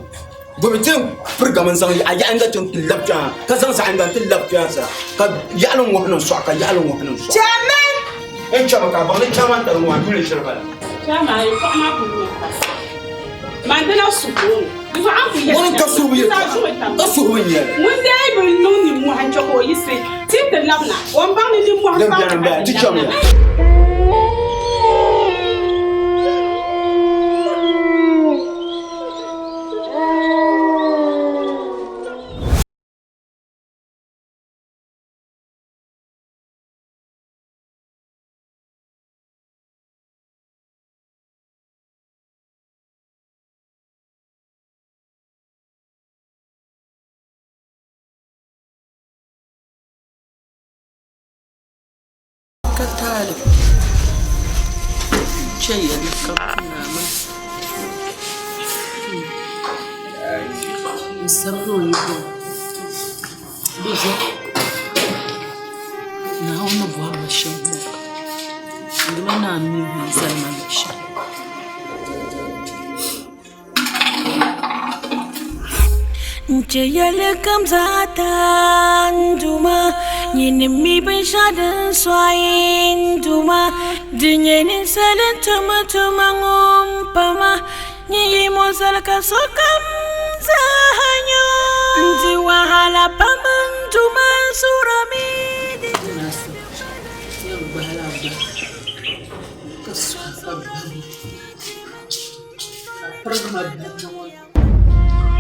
Domi ti yɛn pirigami n-zaŋ a yaɣiŋga chaŋ ti lab kpe ha, ka zaŋ zaɣiŋga nti lab kpe ha zaa, ka yaɣili ŋɔhi niŋ sɔɣ, ka yaɣili ŋɔhi niŋ sɔɣ. Chairman! N chami ka a baŋ ni chairman tali ŋɔ maa yuli n-shiri bala. Chairman, yɛltɔɣa maa kuli niŋ kasi. Man dina suhu o ni. Di zuɣu a ni kuli yɛli Ŋuni ka suhu bi yɛltɔɣa, ka suhu bi nyɛli. Ŋun dee bi niŋ nimmohi n-chɛ ka o yiɣisi ti ti labina, o ni baŋ ni nimmohi Din n-baŋ beni ka m-bala, ti ti chamiya. labina. Ka taali chɛ yɛlli kam ti naa maa. N sabigi o yi bɔŋɔ di zuɣu Naawuni ni bɔri ma shɛm ŋɔ dama naa mi o ni zali ma luɣ shɛli. N chɛ yɛli kam zaa taa n Duuma, nyini mi binshɛɣu din sɔɣi n Duuma, di nyɛ ninsali n-tum tuma ŋun pa ma, nyin yi mo zali ka sokam zaa nya o. N di wahala pam n Duuma, n suhirimi di. Ka pirigi ma bandi ŋɔ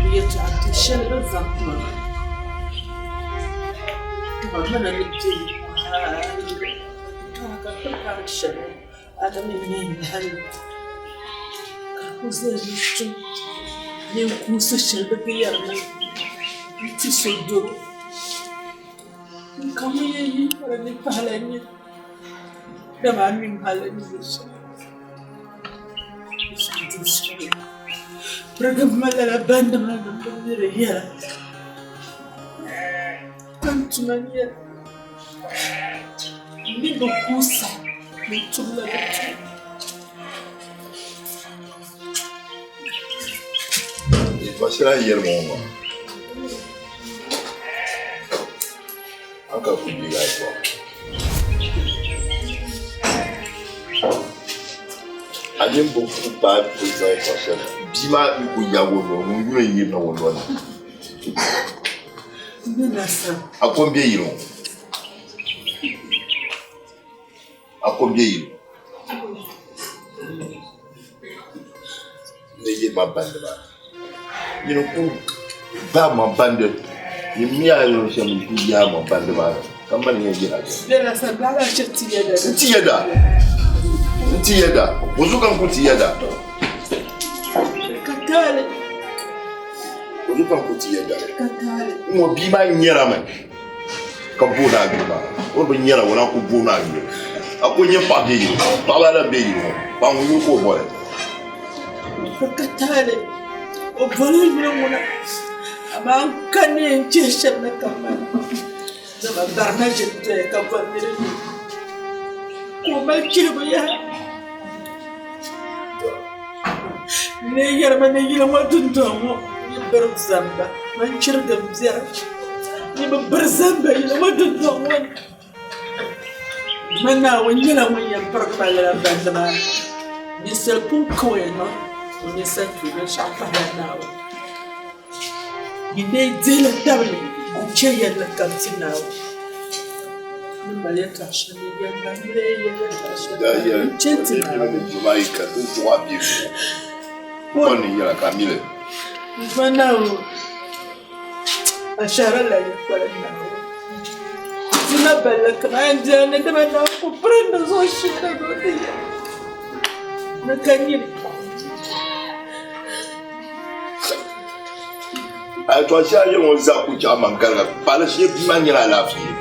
ni yɛtɔɣa du shɛli bɛ ni zaŋ ti ma maa, ma mi na ni be hali ka ti paai shɛli a di mi nyɛ hali ka ku zali ni tum ninkuunsi shɛli bɛ bi yɛri ni n-ti so doro n-ka ŋun yɛn yi ka di ni pahila nyɛ dama a mi hali ni nyɛ shɛli. Pirigimi ma lala bandi maa ni bi mi di yɛla ka n tuma n-nyɛ li m mi bi ku saha ni n tumla di tuma. Yɛtɔɣ shɛli a ni yɛli ma ŋɔ maa, a ka ku deegi a yɛtɔɣa. A mini bi ku paai ti zaŋ yɛtɔɣ shɛli bia maa mi ku yaagi o noli ŋun yuli n-yirina o noli ni. A ko m-be yili ŋɔ. A ko m-be yili ŋɔ. N ni yɛli ma bandi maa nyini ku gbaai ma bandi nyin mi a ni niŋ shɛm n-ku yaai ma bandi maa ni ka mani yɛn yɛl a shɛm. N ti yɛda, n ti yɛda, bɔzuɣu ka n ku ti yɛda? Bɔzuɣu ka n ku ti yɛda? N ŋɔ bia maa nyɛrami ka booni a yuli maa, o ni bi nyɛra o naan ku booni a yuli. A ku nyɛ paɣa bɛ yili ŋɔ, paɣaba ayi lahi be yili ŋɔ, paɣa ŋun yuli ka o boli. Bɛ ka taali, o boli o yuli ŋuna, amaa n ka ni yɛn chihi shɛm ni ka mali, dama barina ʒini doya ka boli nira yuli ka o mali chihibu yaha. N lee yɛrimi ni yili ŋɔ dundɔŋ ŋɔ yi biri zamba mini chirigim biɛri, yi bi biri zamba yili ŋɔ dundɔŋ ŋɔ ni. Man Naawuni nyɛla ŋun yɛn pirigi ma lala bandi maa ni. Ninsal pun ka o yɛn niŋ o ninsal tuui binshɛɣu pahila Naawuni. Yi lee dihila tabili n-chɛ yɛlli kam ti Naawuni. Ni mali yɛtɔɣ shɛli ni yɛm ba, yi lee yɛli yɛtɔɣ shɛli n-chɛ ti Naawuni. Man Naawuni. Ashara la yi kpalim Naawuni. Ti na balli kam a yɛn dila ni dama Naawuni ku piri ni zuɣu shee na ni o ti yɛli ni ka nyini. A yɛtɔɣ shɛli a yɛli ŋɔ zaa ku chaɣ ma n-gariga kpaali shee bia maa nyɛla alaafee.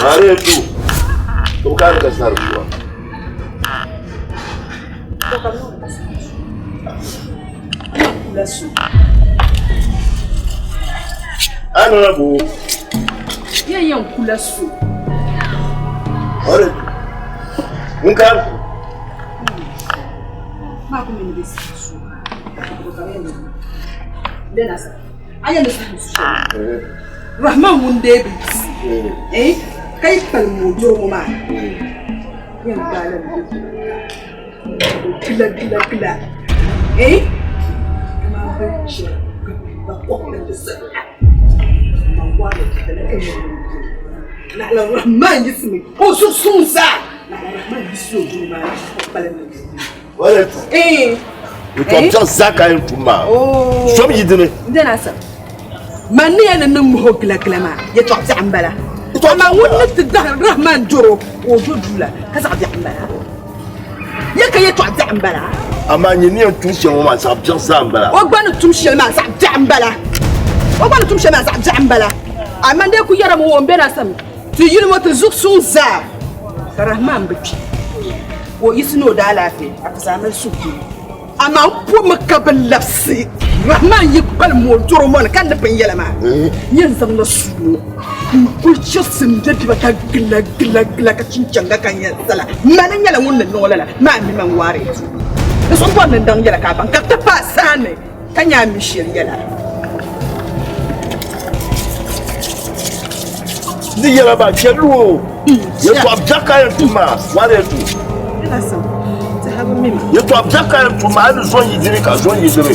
Mare tu, tu kan ka sar kuwa. Bɔ ka bɛ niŋdi ka saha su? Kula su. A nana bo. Yɛn yɛn kula su. Ɔre. Ŋun ka. Maa ku mi ni bɛ saha su. Bɔ ka bɛ yɛn niŋ. Bɛ na sa. A yɛn ni saha su shɛli. Rahman ŋun deei bi eh ka yi kpalim o doro ŋɔ maa. Yɛn gbaala ni bɛ gila gila gila eh kaman bin chɛ ka kɔɣili di zaa Naɣila Rahman yiɣisimi o zuɣu suŋ zaa Naɣila Rahman yiɣisi o doo maa o kpalim ni Eh. Yɛtɔɣa biɛɣu zaa ka yɛn tum maa. Som yi dini. N dena sa. Man ni yɛn ni niŋ muhi o gila gila maa yɛtɔɣa biɛɣu m-bala. Amaa ŋun ni ti dahi Rahman doro ka o do duu la ka zaɣ biɛɣu m-bala. Ya ka yɛtɔɣa biɛɣu m-bala. Amaa nyɛ ni yɛn tum shɛli ŋɔ maa zaɣ biɛɣu zaa m-bala. O gba ni tum shɛli maa zaɣ biɛɣu m-bala. O gba ni tum shɛli maa zaɣ biɛɣu m-bala. Amaa n dee ku yɛrimi o n bena sa mi ti yuli ŋɔ ti zuɣu suŋ zaa ka Rahman bi kpi. Ka o yiɣisi ni o daa alaafee, a ti zaa mali suhudoo. Amaa m pomi ka bi labisi Rahman yi kpalim o dɔro ŋɔ ni ka ni pun yɛla maa, yɛn zaŋla suu n-kuli chirisi m be biba ka gila gila gila ka chinchaŋga ka n yɛn sala. Mani nyɛla ŋun ni niŋ o lala maa mi man waari ya zuɣu. Di so m-bɔri ni n daŋ yɛla ka a baŋ ka ti paai saani ka nya a mi shɛli yɛla. Ni yɛla maa chɛli o yɛtɔɣa biɛɣu ka yɛn tum maa waari ya zuɣu. Yɛtɔɣa biɛɣu ka yɛn tum maa a ni zo n yi dini ka zo n yi dini.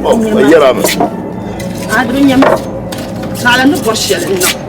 Ɔ yɛra mi. A di bi nyɛ ma naɣila ni bɔri shɛli n niŋ.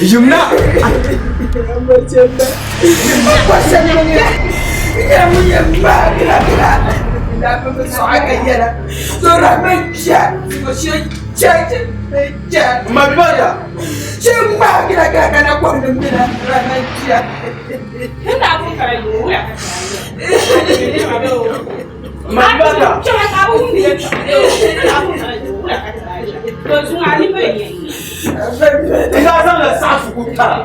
Yimna. Mabibata. Mabibata. Ina zaŋla saɣisigu tara.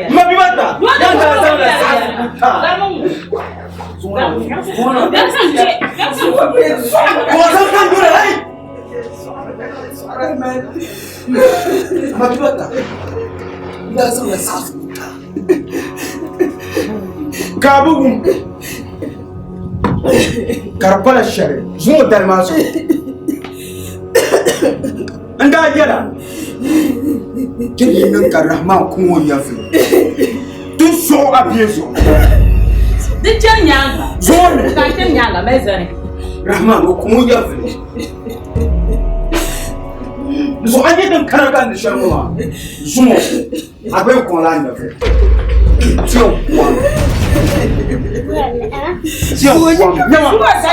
Mabibata. Yan daa zaŋla saɣisigu tara. Ka a bi wum ka di pala shɛli zuŋɔ dali maa zuɣu n daa yɛla ti yi niŋ ka Rahman ku ŋɔ nyɛvili ti suɣ a bia zuɣu. Di chani nyaaŋa. Zuŋɔ mi. Ka chani nyaaŋa mali zani. Rahman o ku ŋɔ nyɛvili. Zuɣu a nyɛ din kana ka ni shɛli ŋɔ maa zuŋɔ a gba yɛn kɔŋ la a nyɛvili. Tiɛŋ kɔŋ. Tiɛŋ kɔŋ. Nyɛma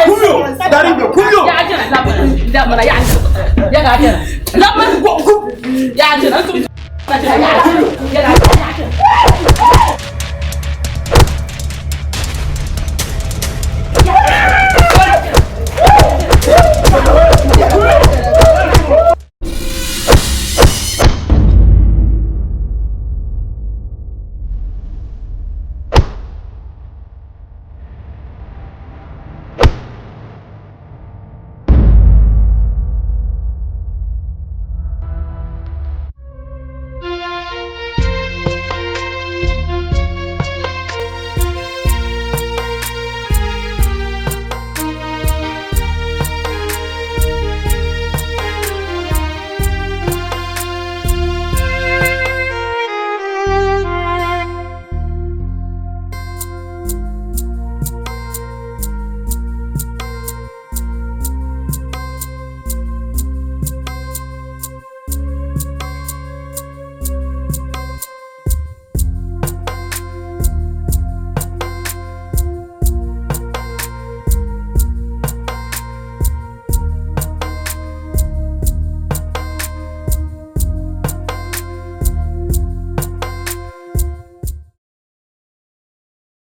kumyo daringa kumyo. Ya chana lamana lamana ya ya ga chana. Lamana kum ya chana.